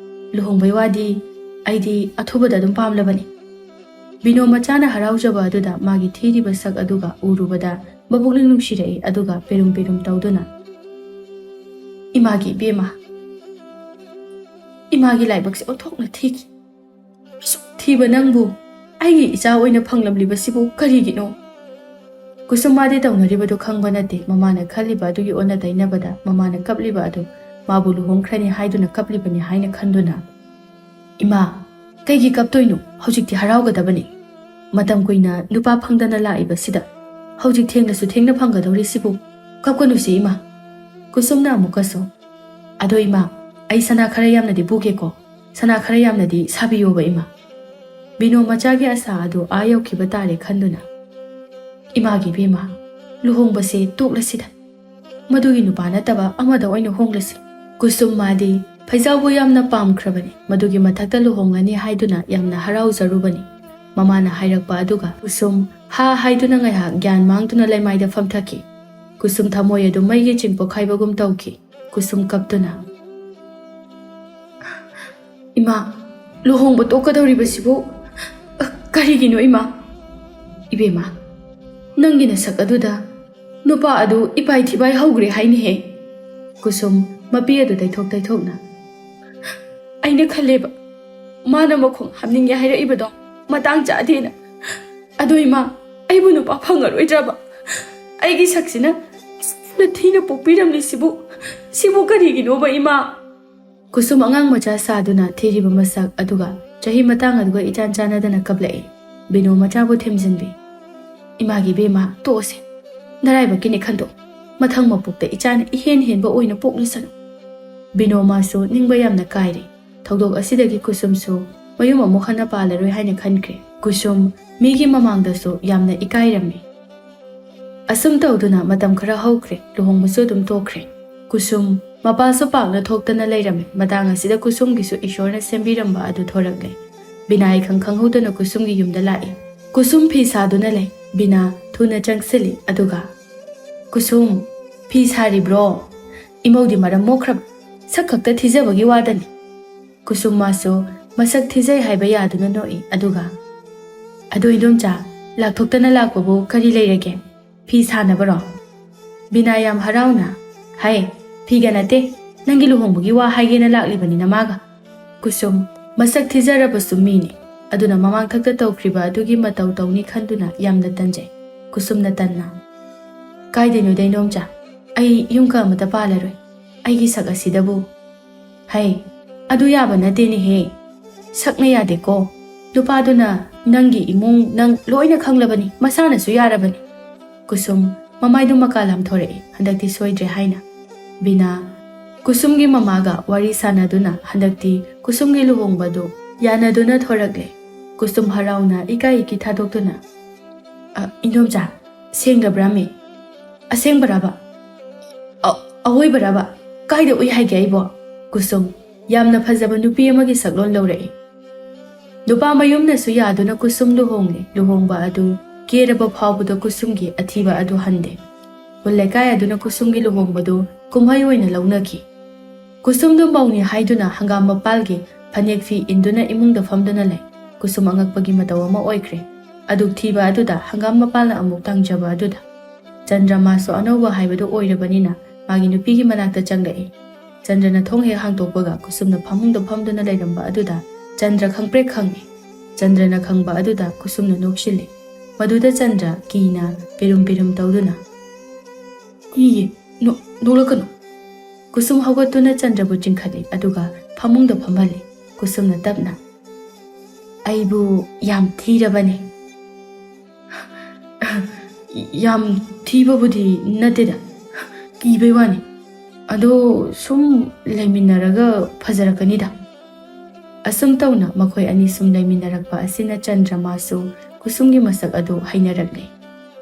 ꯂꯨꯍꯣꯡꯕꯩ ꯋꯥꯗꯤ ꯑꯩꯗꯤ ꯑꯊꯨꯕꯗ ꯑꯗꯨꯝ ꯄꯥꯝꯂꯕꯅꯤ꯫" ꯕꯤꯅꯣ ꯃꯆꯥꯅ ꯍꯔꯥꯎꯖꯕ ꯑꯗꯨꯗ ꯃꯥꯒꯤ ꯊꯤꯔꯤꯕ ꯁꯛ ꯑꯗꯨꯒ ꯎꯔꯨꯕꯗ ꯃꯄꯨꯛꯅꯤꯡ ꯅꯨꯡꯁꯤꯔꯛꯏ, ꯑꯗꯨꯒ ꯄꯦꯔꯨꯝ ꯄꯦꯔꯨꯝ ꯇꯧꯗꯨꯅ, ꯏꯃꯥꯒꯤ ꯏꯕꯦꯝꯃ, ꯏꯃꯥꯒꯤ ꯂꯥꯏꯕꯛꯁꯦ ꯑꯣꯟꯊꯣꯛꯅ ꯊꯤꯈꯤ꯫ ꯑꯁꯨꯛ ꯊꯤꯕ ꯅꯪꯕꯨ ꯑꯩꯒꯤ ꯏꯆꯥ ꯑꯣꯏꯅ ꯐꯪꯂꯝꯂꯤꯕꯁꯤꯕꯨ ꯀꯔꯤꯒꯤꯅꯣ? ꯀꯨꯁꯨꯝ ꯃꯥꯗꯤ ꯇꯧꯅꯔꯤꯕꯗꯨ ꯈꯪꯕ ꯅꯠꯇꯦ꯫ ꯃꯃꯥꯅ ꯈꯜꯂꯤꯕ ꯑꯗꯨꯒꯤ ꯑꯣꯟꯅ ꯇꯩꯅꯕꯗ ꯃꯃꯥꯅ ꯀꯞꯂꯤꯕ ꯑꯗꯨ ꯃꯥꯕꯨ ꯂꯨꯍꯣꯡꯈ꯭ꯔꯅꯤ ꯍꯥꯏꯗꯨꯅ ꯀꯞꯂꯤꯕꯅꯤ ꯍꯥꯏꯅ ꯈꯟꯗꯨꯅ, "ꯏꯃꯥ, ꯀꯩꯒꯤ ꯀꯞꯇꯣꯏꯅꯣ? ꯍꯧꯖꯤꯛꯇꯤ ꯍꯔꯥꯎꯒꯗꯕꯅꯤ꯫ ꯃꯇꯝ ꯀꯨꯏꯅ ꯅꯨꯄꯥ ꯐꯪꯗꯅ ꯂꯥꯛꯏꯕꯁꯤꯗ ꯍꯧꯖꯤꯛ ꯊꯦꯡꯂꯁꯨ ꯊꯦꯡꯅ ꯐꯪꯒꯗꯧꯔꯤꯁꯤꯕꯨ ꯀꯞꯀꯅꯨꯁꯦ ꯏꯃꯥ꯫" ꯀꯨꯁꯨꯝꯅ ꯑꯃꯨꯛꯀꯁꯨ, "ꯑꯗꯣ ꯏꯃꯥ, ꯑꯩ ꯁꯅꯥ ꯈꯔ ꯌꯥꯝꯅꯗꯤ ꯄꯨꯒꯦꯀꯣ꯫ ꯁꯅꯥ ꯈꯔ ꯌꯥꯝꯅꯗꯤ ꯁꯥꯕꯤꯌꯣꯕ ꯏꯃꯥ꯫" ꯕꯤꯅꯣ ꯃꯆꯥꯒꯤ ꯑꯁꯥ ꯑꯗꯨ ꯑꯥ ꯌꯧꯈꯤꯕ ꯇꯥꯔꯦ ꯈꯟꯗꯨꯅ, "ꯏꯃꯥꯒꯤ ꯏꯕꯦꯝꯃ, ꯂꯨꯍꯣꯡꯕꯁꯦ ꯇꯣꯛꯂꯁꯤꯗ꯫ ꯃꯗꯨꯒꯤ ꯅꯨꯄꯥ ꯅꯠꯇꯕ ꯑꯃꯗ ꯑꯣꯏꯅ ꯍꯣꯡꯂꯁꯤ꯫" ꯀꯨꯁꯨꯝ ꯃꯥꯗꯤ ꯐꯩꯖꯥꯎꯕꯨ ꯌꯥꯝꯅ ꯄꯥꯝꯈ꯭ꯔꯕꯅꯤ꯫ ꯃꯗꯨꯒꯤ ꯃꯊꯛꯇ ꯂꯨꯍꯣꯡꯂꯅꯤ ꯍꯥꯏꯗꯨꯅ ꯌꯥꯝꯅ ꯍꯔꯥꯎꯖꯔꯨꯕꯅꯤ꯫ ꯃꯃꯥꯅ ꯍꯥꯏꯔꯛꯄ ꯑꯗꯨꯒ ꯀꯨꯁꯨꯝ ꯍꯥ ꯍꯥꯏꯗꯨꯅ ꯉꯥꯏꯍꯥꯛ ꯒ꯭ꯌꯥꯟ ꯃꯥꯡꯗꯨꯅ ꯂꯩꯃꯥꯏꯗ ꯐꯝꯊꯈꯤ꯫ ꯀꯨꯁꯨꯝ ꯊꯃꯣꯏ ꯑꯗꯨ ꯃꯩꯒꯤ ꯆꯤꯡ ꯄꯣꯛꯈꯥꯏꯕꯒꯨꯝ ꯇꯧꯈꯤ꯫ ꯀꯨꯁꯨꯝ ꯀꯞꯇꯨꯅ, "ꯏꯃꯥ, ꯂꯨꯍꯣꯡꯕ ꯇꯣꯛꯀꯗꯧꯔꯤꯕꯁꯤꯕꯨ ꯀꯔꯤꯒꯤꯅꯣ ꯏꯃꯥ? ꯏꯕꯦꯝꯃ, ꯅꯪꯒꯤ ꯅꯁꯛ ꯑꯗꯨꯗ ꯅꯨꯄꯥ ꯑꯗꯨ ꯏꯄꯥꯏ ꯊꯤꯕꯥꯏ ꯍꯧꯈ꯭ꯔꯦ ꯍꯥꯏꯅꯦꯍꯦ꯫" ꯀꯨꯁꯨꯝ ꯃꯄꯤ ꯑꯗꯨ ꯇꯩꯊꯣꯛ ꯇꯩꯊꯣꯛꯅ, "ꯑꯩꯅ ꯈꯜꯂꯦꯕ, ꯃꯥꯅ ꯃꯈꯣꯡ ꯍꯥꯞꯅꯤꯡꯉꯦ ꯍꯥꯏꯔꯛꯏꯕꯗꯣ ꯃꯇꯥꯡ ꯆꯥꯗꯦꯅ꯫ ꯑꯗꯣ ꯏꯃꯥ, ꯑꯩꯕꯨ ꯅꯨꯄꯥ ꯐꯪꯉꯔꯣꯏꯗ꯭ꯔꯕ? ꯑꯩꯒꯤ ꯁꯛꯁꯤꯅ ꯑꯁꯨꯛꯅ ꯊꯤꯅ ꯄꯣꯛꯄꯤꯔꯝꯂꯤꯁꯤꯕꯨ, ꯁꯤꯕꯨ ꯀꯔꯤꯒꯤꯅꯣꯕ ꯏꯃꯥ?" ꯀꯨꯁꯨꯝ ꯑꯉꯥꯡ ꯃꯆꯥ ꯁꯥꯗꯨꯅ ꯊꯤꯔꯤꯕ ꯃꯁꯛ ꯑꯗꯨꯒ ꯆꯍꯤ ꯃꯇꯥꯡ ꯑꯗꯨꯒ ꯏꯆꯥꯟ ꯆꯥꯟꯅꯗꯅ ꯀꯞꯂꯛꯏ꯫ ꯕꯤꯅꯣ ꯃꯆꯥꯕꯨ ꯊꯦꯝꯖꯤꯟꯕꯤ, "ꯏꯃꯥꯒꯤ ꯏꯕꯦꯝꯃ, ꯇꯣꯛꯑꯁꯦ꯫ ꯅꯔꯥꯏꯕꯛꯀꯤꯅꯦ ꯈꯟꯗꯣꯛ꯫ ꯃꯊꯪ ꯃꯄꯣꯛꯇ ꯏꯆꯥꯅ ꯏꯍꯦꯟ ꯍꯦꯟꯕ ꯑꯣꯏꯅ ꯄꯣꯛꯂꯁꯅꯨ꯫" ꯕꯤꯅꯣ ꯃꯥꯁꯨ ꯅꯤꯡꯕ ꯌꯥꯝꯅ ꯀꯥꯏꯔꯦ꯫ ꯊꯧꯗꯣꯛ ꯑꯁꯤꯗꯒꯤ ꯀꯨꯁꯨꯝꯁꯨ ꯃꯌꯨꯝ ꯑꯃꯨꯛ ꯍꯟꯅ ꯄꯥꯜꯂꯔꯣꯏ ꯍꯥꯏꯅ ꯈꯟꯈ꯭ꯔꯦ꯫ ꯀꯨꯁꯨꯝ ꯃꯤꯒꯤ ꯃꯃꯥꯡꯗꯁꯨ ꯌꯥꯝꯅ ꯏꯀꯥꯏꯔꯝꯃꯤ꯫ ꯑꯁꯨꯝ ꯇꯧꯗꯨꯅ ꯃꯇꯝ ꯈꯔ ꯍꯧꯈ꯭ꯔꯦ, ꯂꯨꯍꯣꯡꯕꯁꯨ ꯑꯗꯨꯝ ꯇꯣꯛꯈ꯭ꯔꯦ꯫ ꯀꯨꯁꯨꯝ ꯃꯄꯥꯁꯨ ꯄꯥꯛꯅ ꯊꯣꯛꯇꯅ ꯂꯩꯔꯝꯃꯤ꯫ ꯃꯇꯥꯡ ꯑꯁꯤꯗ ꯀꯨꯁꯨꯝꯒꯤꯁꯨ ꯏꯁꯣꯔꯅ ꯁꯦꯝꯕꯤꯔꯝꯕ ꯑꯗꯨ ꯊꯣꯔꯛꯂꯦ꯫ ꯕꯤꯅꯥ ꯏꯈꯪ ꯈꯪꯍꯧꯗꯅ ꯀꯨꯁꯨꯝꯒꯤ ꯌꯨꯝꯗ ꯂꯥꯛꯏ꯫ ꯀꯨꯁꯨꯝ ꯐꯤ ꯁꯥꯗꯨꯅ ꯂꯩ꯫ ꯕꯤꯅꯥ ꯊꯨꯅ ꯆꯪꯁꯤꯜꯂꯤ, ꯑꯗꯨꯒ, "ꯀꯨꯁꯨꯝ, ꯐꯤ ꯁꯥꯔꯤꯕ꯭ꯔꯣ? ꯏꯃꯧꯗꯤ ꯃꯔꯝ ꯃꯣꯛꯈ꯭ꯔꯕ, ꯁꯛ ꯈꯛꯇ ꯊꯤꯖꯕꯒꯤ ꯋꯥꯗꯅꯤ꯫" ꯀꯨꯁꯨꯝ ꯃꯥꯁꯨ ꯃꯁꯛ ꯊꯤꯖꯩ ꯍꯥꯏꯕ ꯌꯥꯗꯨꯅ ꯅꯣꯛꯏ, ꯑꯗꯨꯒ, "ꯑꯗꯣ ꯏꯗꯣꯝꯆꯥ, ꯂꯥꯛꯊꯣꯛꯇꯅ ꯂꯥꯛꯄꯕꯨ ꯀꯔꯤ ꯂꯩꯔꯒꯦ? ꯐꯤ ꯁꯥꯅꯕꯔꯣ?" ꯕꯤꯅꯥ ꯌꯥꯝ ꯍꯔꯥꯎꯅ, "ꯍꯥꯏ, "ꯐꯤꯒ ꯅꯠꯇꯦ, ꯅꯪꯒꯤ ꯂꯨꯍꯣꯡꯕꯒꯤ ꯋꯥ ꯍꯥꯏꯒꯦꯅ ꯂꯥꯛꯂꯤꯕꯅꯤ ꯅꯃꯥꯒ꯫" ꯀꯨꯁꯨꯝ, ꯃꯁꯛ ꯊꯤꯖꯔꯕꯁꯨ ꯃꯤꯅꯤ꯫ ꯑꯗꯨꯅ ꯃꯃꯥꯡꯊꯛꯇ ꯇꯧꯈ꯭ꯔꯤꯕ ꯑꯗꯨꯒꯤ ꯃꯇꯧ ꯇꯧꯅꯤ ꯈꯟꯗꯨꯅ ꯌꯥꯝꯅ ꯇꯟꯖꯩ꯫ ꯀꯨꯁꯨꯝꯅ ꯇꯟꯅ, "ꯀꯥꯏꯗꯩꯅꯣꯗ ꯏꯟꯗꯣꯝꯆꯥ, ꯑꯩ ꯌꯨꯝ ꯀ ꯑꯃꯇ ꯄꯥꯜꯂꯔꯣꯏ꯫ ꯑꯩꯒꯤ ꯁꯛ ꯑꯁꯤꯗꯕꯨ꯫" "ꯍꯩ, ꯑꯗꯨ ꯌꯥꯕ ꯅꯠꯇꯦꯅꯦꯍꯦ꯫ ꯁꯛꯅ ꯌꯥꯗꯦꯀꯣ꯫ ꯅꯨꯄꯥꯗꯨꯅ ꯅꯪꯒꯤ ꯏꯃꯨꯡ ꯅꯪ ꯂꯣꯏꯅ ꯈꯪꯂꯕꯅꯤ, ꯃꯁꯥꯅꯁꯨ ꯌꯥꯔꯕꯅꯤ꯫" ꯀꯨꯁꯨꯝ, ꯃꯃꯥꯏꯗꯨ ꯃꯀꯥ ꯂꯥꯝꯊꯣꯔꯛꯏ, ꯍꯟꯗꯛꯇꯤ ꯁꯣꯏꯗ꯭ꯔꯦ ꯍꯥꯏꯅ꯫ ꯕꯤꯅꯥ, ꯀꯨꯁꯨꯝꯒꯤ ꯃꯃꯥꯒ ꯋꯥꯔꯤ ꯁꯥꯟꯅꯗꯨꯅ ꯍꯟꯗꯛꯇꯤ ꯀꯨꯁꯨꯝꯒꯤ ꯂꯨꯍꯣꯡꯕꯗꯨ ꯌꯥꯅꯗꯨꯅ ꯊꯣꯔꯛꯂꯦ꯫ ꯀꯨꯁꯨꯝ ꯍꯔꯥꯎꯅ ꯏꯀꯥꯏ ꯏꯀꯤ ꯊꯥꯗꯣꯛꯇꯨꯅ, "ꯑ, ꯏꯟꯗꯣꯝꯆꯥ, ꯁꯦꯡꯗꯕ꯭ꯔꯥꯃꯤ? ꯑꯁꯦꯡꯕꯔꯕ? ꯑ-, ꯑꯋꯣꯏꯕꯔꯕ? ꯀꯥꯏꯗ ꯎꯏ ꯍꯥꯏꯒꯦ ꯑꯩꯕꯣ?" ꯀꯨꯁꯨꯝ, ꯌꯥꯝꯅ ꯐꯖꯕ ꯅꯨꯄꯤ ꯑꯃꯒꯤ ꯁꯛꯂꯣꯟ ꯂꯧꯔꯛꯏ꯫ ꯅꯨꯄꯥ ꯃꯌꯨꯝꯅꯁꯨ ꯌꯥꯗꯨꯅ ꯀꯨꯁꯨꯝ ꯂꯨꯍꯣꯡꯂꯦ꯫ ꯂꯨꯍꯣꯡꯕ ꯑꯗꯨ ꯀꯦꯔꯕ ꯐꯥꯎꯕꯗ ꯀꯨꯁꯨꯝꯒꯤ ꯑꯊꯤꯕ ꯑꯗꯨ ꯍꯟꯗꯦ꯫ ꯈꯨꯜ ꯂꯩꯀꯥꯏ ꯑꯗꯨꯅ ꯀꯨꯁꯨꯝꯒꯤ ꯂꯨꯍꯣꯡꯕꯗꯨ ꯀꯨꯝꯍꯩ ꯑꯣꯏꯅ ꯂꯧꯅꯈꯤ꯫ ꯀꯨꯁꯨꯝꯗꯨ ꯃꯧꯅꯤ ꯍꯥꯏꯗꯨꯅ ꯍꯪꯒꯥꯝ ꯃꯄꯥꯜꯒꯤ ꯐꯅꯦꯛ ꯐꯤ ꯏꯟꯗꯨꯅ ꯏꯃꯨꯡꯗ ꯐꯝꯗꯨꯅ ꯂꯩ꯫ ꯀꯨꯁꯨꯝ ꯑꯉꯛꯄꯒꯤ ꯃꯇꯧ ꯑꯃ ꯑꯣꯏꯈ꯭ꯔꯦ꯫ ꯑꯗꯨꯛ ꯊꯤꯕ ꯑꯗꯨꯗ ꯍꯪꯒꯥꯝ ꯃꯄꯥꯜꯅ ꯑꯃꯨꯛ ꯇꯥꯡꯖꯕ ꯑꯗꯨꯗ꯫ ꯆꯟꯗ꯭ꯔ ꯃꯥꯁꯨ ꯑꯅꯧꯕ ꯍꯥꯏꯕꯗꯨ ꯑꯣꯏꯔꯕꯅꯤꯅ ꯃꯥꯒꯤ ꯅꯨꯄꯤꯒꯤ ꯃꯅꯥꯛꯇ ꯆꯪꯂꯛꯏ꯫ ꯆꯟꯗ꯭ꯔꯅ ꯊꯣꯡ ꯍꯦꯛ ꯍꯥꯡꯗꯣꯛꯄꯒ ꯀꯨꯁꯨꯝꯅ ꯐꯃꯨꯡꯗ ꯐꯝꯗꯨꯅ ꯂꯩꯔꯝꯕ ꯑꯗꯨꯗ ꯆꯟꯗ꯭ꯔ ꯈꯪꯄ꯭ꯔꯦꯛ ꯈꯪꯉꯤ꯫ ꯆꯟꯗ꯭ꯔꯅ ꯈꯪꯕ ꯑꯗꯨꯗ ꯀꯨꯁꯨꯝꯅ ꯅꯣꯛꯁꯤꯜꯂꯤ꯫ ꯃꯗꯨꯗ ꯆꯟꯗ꯭ꯔ ꯀꯤꯅ ꯄꯤꯔꯨꯝ ꯄꯤꯔꯨꯝ ꯇꯧꯗꯨꯅ, "ꯀꯤꯌꯦ, ꯅꯣ-, ꯅꯣꯛꯂꯛꯀꯅꯨ꯫" ꯀꯨꯁꯨꯝ ꯍꯧꯒꯠꯇꯨꯅ ꯆꯟꯗ꯭ꯔꯕꯨ ꯆꯤꯡꯈꯠꯂꯤ, ꯑꯗꯨꯒ ꯐꯃꯨꯡꯗ ꯐꯝꯍꯜꯂꯤ꯫ ꯀꯨꯁꯨꯝꯅ ꯇꯞꯅ, "ꯑꯩꯕꯨ ꯌꯥꯝ ꯊꯤꯔꯕꯅꯤ꯫" "ꯌꯥꯝ ꯊꯤꯕꯕꯨꯗꯤ ꯅꯠꯇꯦꯗ, ꯀꯤꯕꯩ ꯋꯥꯅꯤ꯫ ꯑꯗꯣ ꯁꯨꯝ ꯂꯩꯃꯤꯟꯅꯔꯒ ꯐꯖꯔꯛꯀꯅꯤꯗ꯫" ꯑꯁꯨꯝ ꯇꯧꯅ ꯃꯈꯣꯏ ꯑꯅꯤ ꯁꯨꯝ ꯂꯩꯃꯤꯟꯅꯔꯛꯄ ꯑꯁꯤꯅ ꯆꯟꯗ꯭ꯔꯃꯥꯁꯨ ꯀꯨꯁꯨꯝꯒꯤ ꯃꯁꯛ ꯑꯗꯨ ꯍꯩꯅꯔꯛꯂꯦ꯫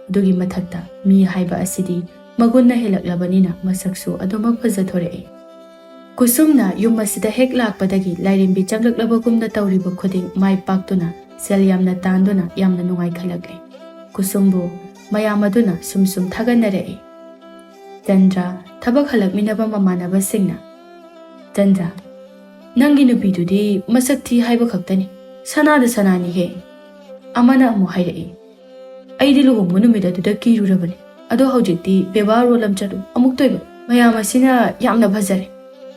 ꯑꯗꯨꯒꯤ ꯃꯊꯛꯇ ꯃꯤ ꯍꯥꯏꯕ ꯑꯁꯤꯗꯤ ꯃꯒꯨꯟꯅ ꯍꯦꯜꯂꯛꯂꯕꯅꯤꯅ ꯃꯁꯛꯁꯨ ꯑꯗꯨꯃꯛ ꯐꯖꯊꯣꯔꯛꯑꯦ꯫ ꯀꯨꯁꯨꯝꯅ ꯌꯨꯝ ꯑꯁꯤꯗ ꯍꯦꯛ ꯂꯥꯛꯄꯗꯒꯤ ꯂꯥꯏꯔꯦꯝꯕꯤ ꯆꯪꯂꯛꯂꯕꯒꯨꯝꯅ ꯇꯧꯔꯤꯕ ꯈꯨꯗꯤꯡ ꯃꯥꯏ ꯄꯥꯛꯇꯨꯅ ꯁꯦꯜ ꯌꯥꯝꯅ ꯇꯥꯟꯗꯨꯅ ꯌꯥꯝꯅ ꯅꯨꯡꯉꯥꯏꯈꯠꯂꯛꯂꯦ꯫ ꯀꯨꯁꯨꯝꯕꯨ ꯃꯌꯥꯝ ꯑꯗꯨꯅ ꯁꯨꯝ ꯁꯨꯝ ꯊꯥꯒꯠꯅꯔꯛꯏ꯫ ꯆꯟꯗ꯭ꯔ ꯊꯕꯛ ꯍꯜꯂꯛꯃꯤꯟꯅꯕ ꯃꯃꯥꯟꯅꯕꯁꯤꯡꯅ, "ꯆꯟꯗ꯭ꯔ, ꯅꯪꯒꯤ ꯅꯨꯄꯤꯗꯨꯗꯤ ꯃꯁꯛ ꯊꯤ ꯍꯥꯏꯕ ꯈꯛꯇꯅꯤ, ꯁꯅꯥꯗ ꯁꯅꯥꯅꯤꯍꯦ꯫" ꯑꯃꯅ ꯑꯃꯨꯛ ꯍꯥꯏꯔꯛꯏ, "ꯑꯩꯗꯤ ꯂꯨꯍꯣꯡꯕ ꯅꯨꯃꯤꯠ ꯑꯗꯨꯗ ꯀꯤꯔꯨꯔꯕꯅꯤ, ꯑꯗꯣ ꯍꯧꯖꯤꯛꯇꯤ ꯕꯦꯕꯥꯔ ꯔꯣꯜ ꯑꯃ ꯆꯠꯂꯨ ꯑꯃꯨꯛꯇꯣꯏꯕ꯫ "ꯃꯌꯥꯝ ꯑꯁꯤꯅ ꯌꯥꯝꯅ ꯐꯖꯔꯦ꯫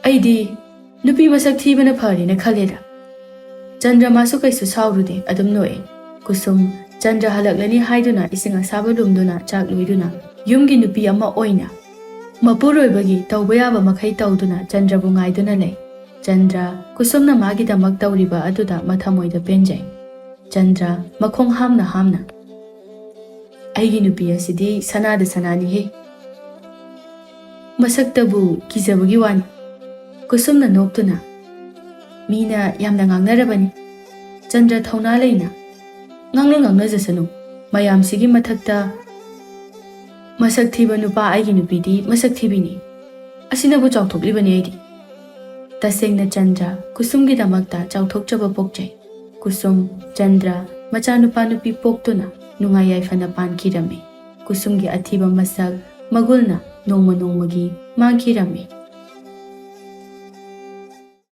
ꯑꯩꯗꯤ ꯅꯨꯄꯤ ꯃꯁꯛ ꯊꯤꯕꯅ ꯐꯔꯦꯅ ꯈꯜꯂꯦꯗ꯫" ꯆꯟꯗ꯭ꯔꯃꯥꯁꯨ ꯀꯩꯁꯨ ꯁꯥꯎꯔꯨꯗꯦ, ꯑꯗꯨꯝ ꯅꯣꯛꯑꯦ꯫ ꯀꯨꯁꯨꯝ ꯆꯟꯗ꯭ꯔ ꯍꯜꯂꯛꯂꯅꯤ ꯍꯥꯏꯗꯨꯅ ꯏꯁꯤꯡ ꯑꯁꯥꯕ ꯂꯨꯝꯗꯨꯅ ꯆꯥꯛ ꯂꯣꯏꯗꯨꯅ ꯌꯨꯝꯒꯤ ꯅꯨꯄꯤ ꯑꯃ ꯑꯣꯏꯅ ꯃꯄꯨꯔꯣꯏꯕꯒꯤ ꯇꯧꯕ ꯌꯥꯕ ꯃꯈꯩ ꯇꯧꯗꯨꯅ ꯆꯟꯗ꯭ꯔꯕꯨ ꯉꯥꯏꯗꯨꯅ ꯂꯩ꯫ ꯆꯟꯗ꯭ꯔ, ꯀꯨꯁꯨꯝꯅ ꯃꯥꯒꯤꯗꯃꯛ ꯇꯧꯔꯤꯕ ꯑꯗꯨꯗ ꯃꯊꯃꯣꯏꯗ ꯄꯦꯟꯖꯩ꯫ ꯆꯟꯗ꯭ꯔ, ꯃꯈꯣꯡ ꯍꯥꯝꯅ ꯍꯥꯝꯅ, "ꯑꯩꯒꯤ ꯅꯨꯄꯤ ꯑꯁꯤꯗꯤ ꯁꯅꯥꯗ ꯁꯅꯥꯅꯤꯍꯦ꯫ ꯃꯁꯛꯇꯕꯨ ꯀꯤꯖꯕꯒꯤ ꯋꯥꯅꯤ꯫" ꯀꯨꯁꯨꯝꯅ ꯅꯣꯛꯇꯨꯅ, "ꯃꯤꯅ ꯌꯥꯝꯅ ꯉꯥꯡꯅꯔꯕꯅꯤ꯫" ꯆꯟꯗ꯭ꯔ ꯊꯧꯅꯥ ꯂꯩꯅ, "ꯉꯥꯡꯅ ꯉꯥꯡꯅꯖꯁꯅꯨ꯫ ꯃꯌꯥꯝꯁꯤꯒꯤ ꯃꯊꯛꯇ ꯃꯁꯛ ꯊꯤꯕ ꯅꯨꯄꯥ ꯑꯩꯒꯤ ꯅꯨꯄꯤꯗꯤ ꯃꯁꯛ ꯊꯤꯕꯤꯅꯤ꯫ ꯑꯁꯤꯅꯕꯨ ꯆꯥꯎꯊꯣꯛꯂꯤꯕꯅꯤ ꯑꯩꯗꯤ꯫" ꯇꯁꯦꯡꯅ ꯆꯟꯗ꯭ꯔ ꯀꯨꯁꯨꯝꯒꯤꯗꯃꯛꯇ ꯆꯥꯎꯊꯣꯛꯆꯕ ꯄꯣꯛꯆꯩ꯫ ꯀꯨꯁꯨꯝ, ꯆꯟꯗ꯭ꯔ ꯃꯆꯥꯅꯨꯄꯥ ꯅꯨꯄꯤ ꯄꯣꯛꯇꯨꯅ ꯅꯨꯡꯉꯥꯏ ꯌꯥꯏꯐꯅ ꯄꯥꯟꯈꯤꯔꯝꯃꯤ꯫ ꯀꯨꯁꯨꯝꯒꯤ ꯑꯊꯤꯕ ꯃꯁꯛ ꯃꯒꯨꯜꯅ ꯅꯣꯡꯃ ꯅꯣꯡꯃꯒꯤ ꯃꯥꯡꯈꯤꯔꯝꯃꯤ꯫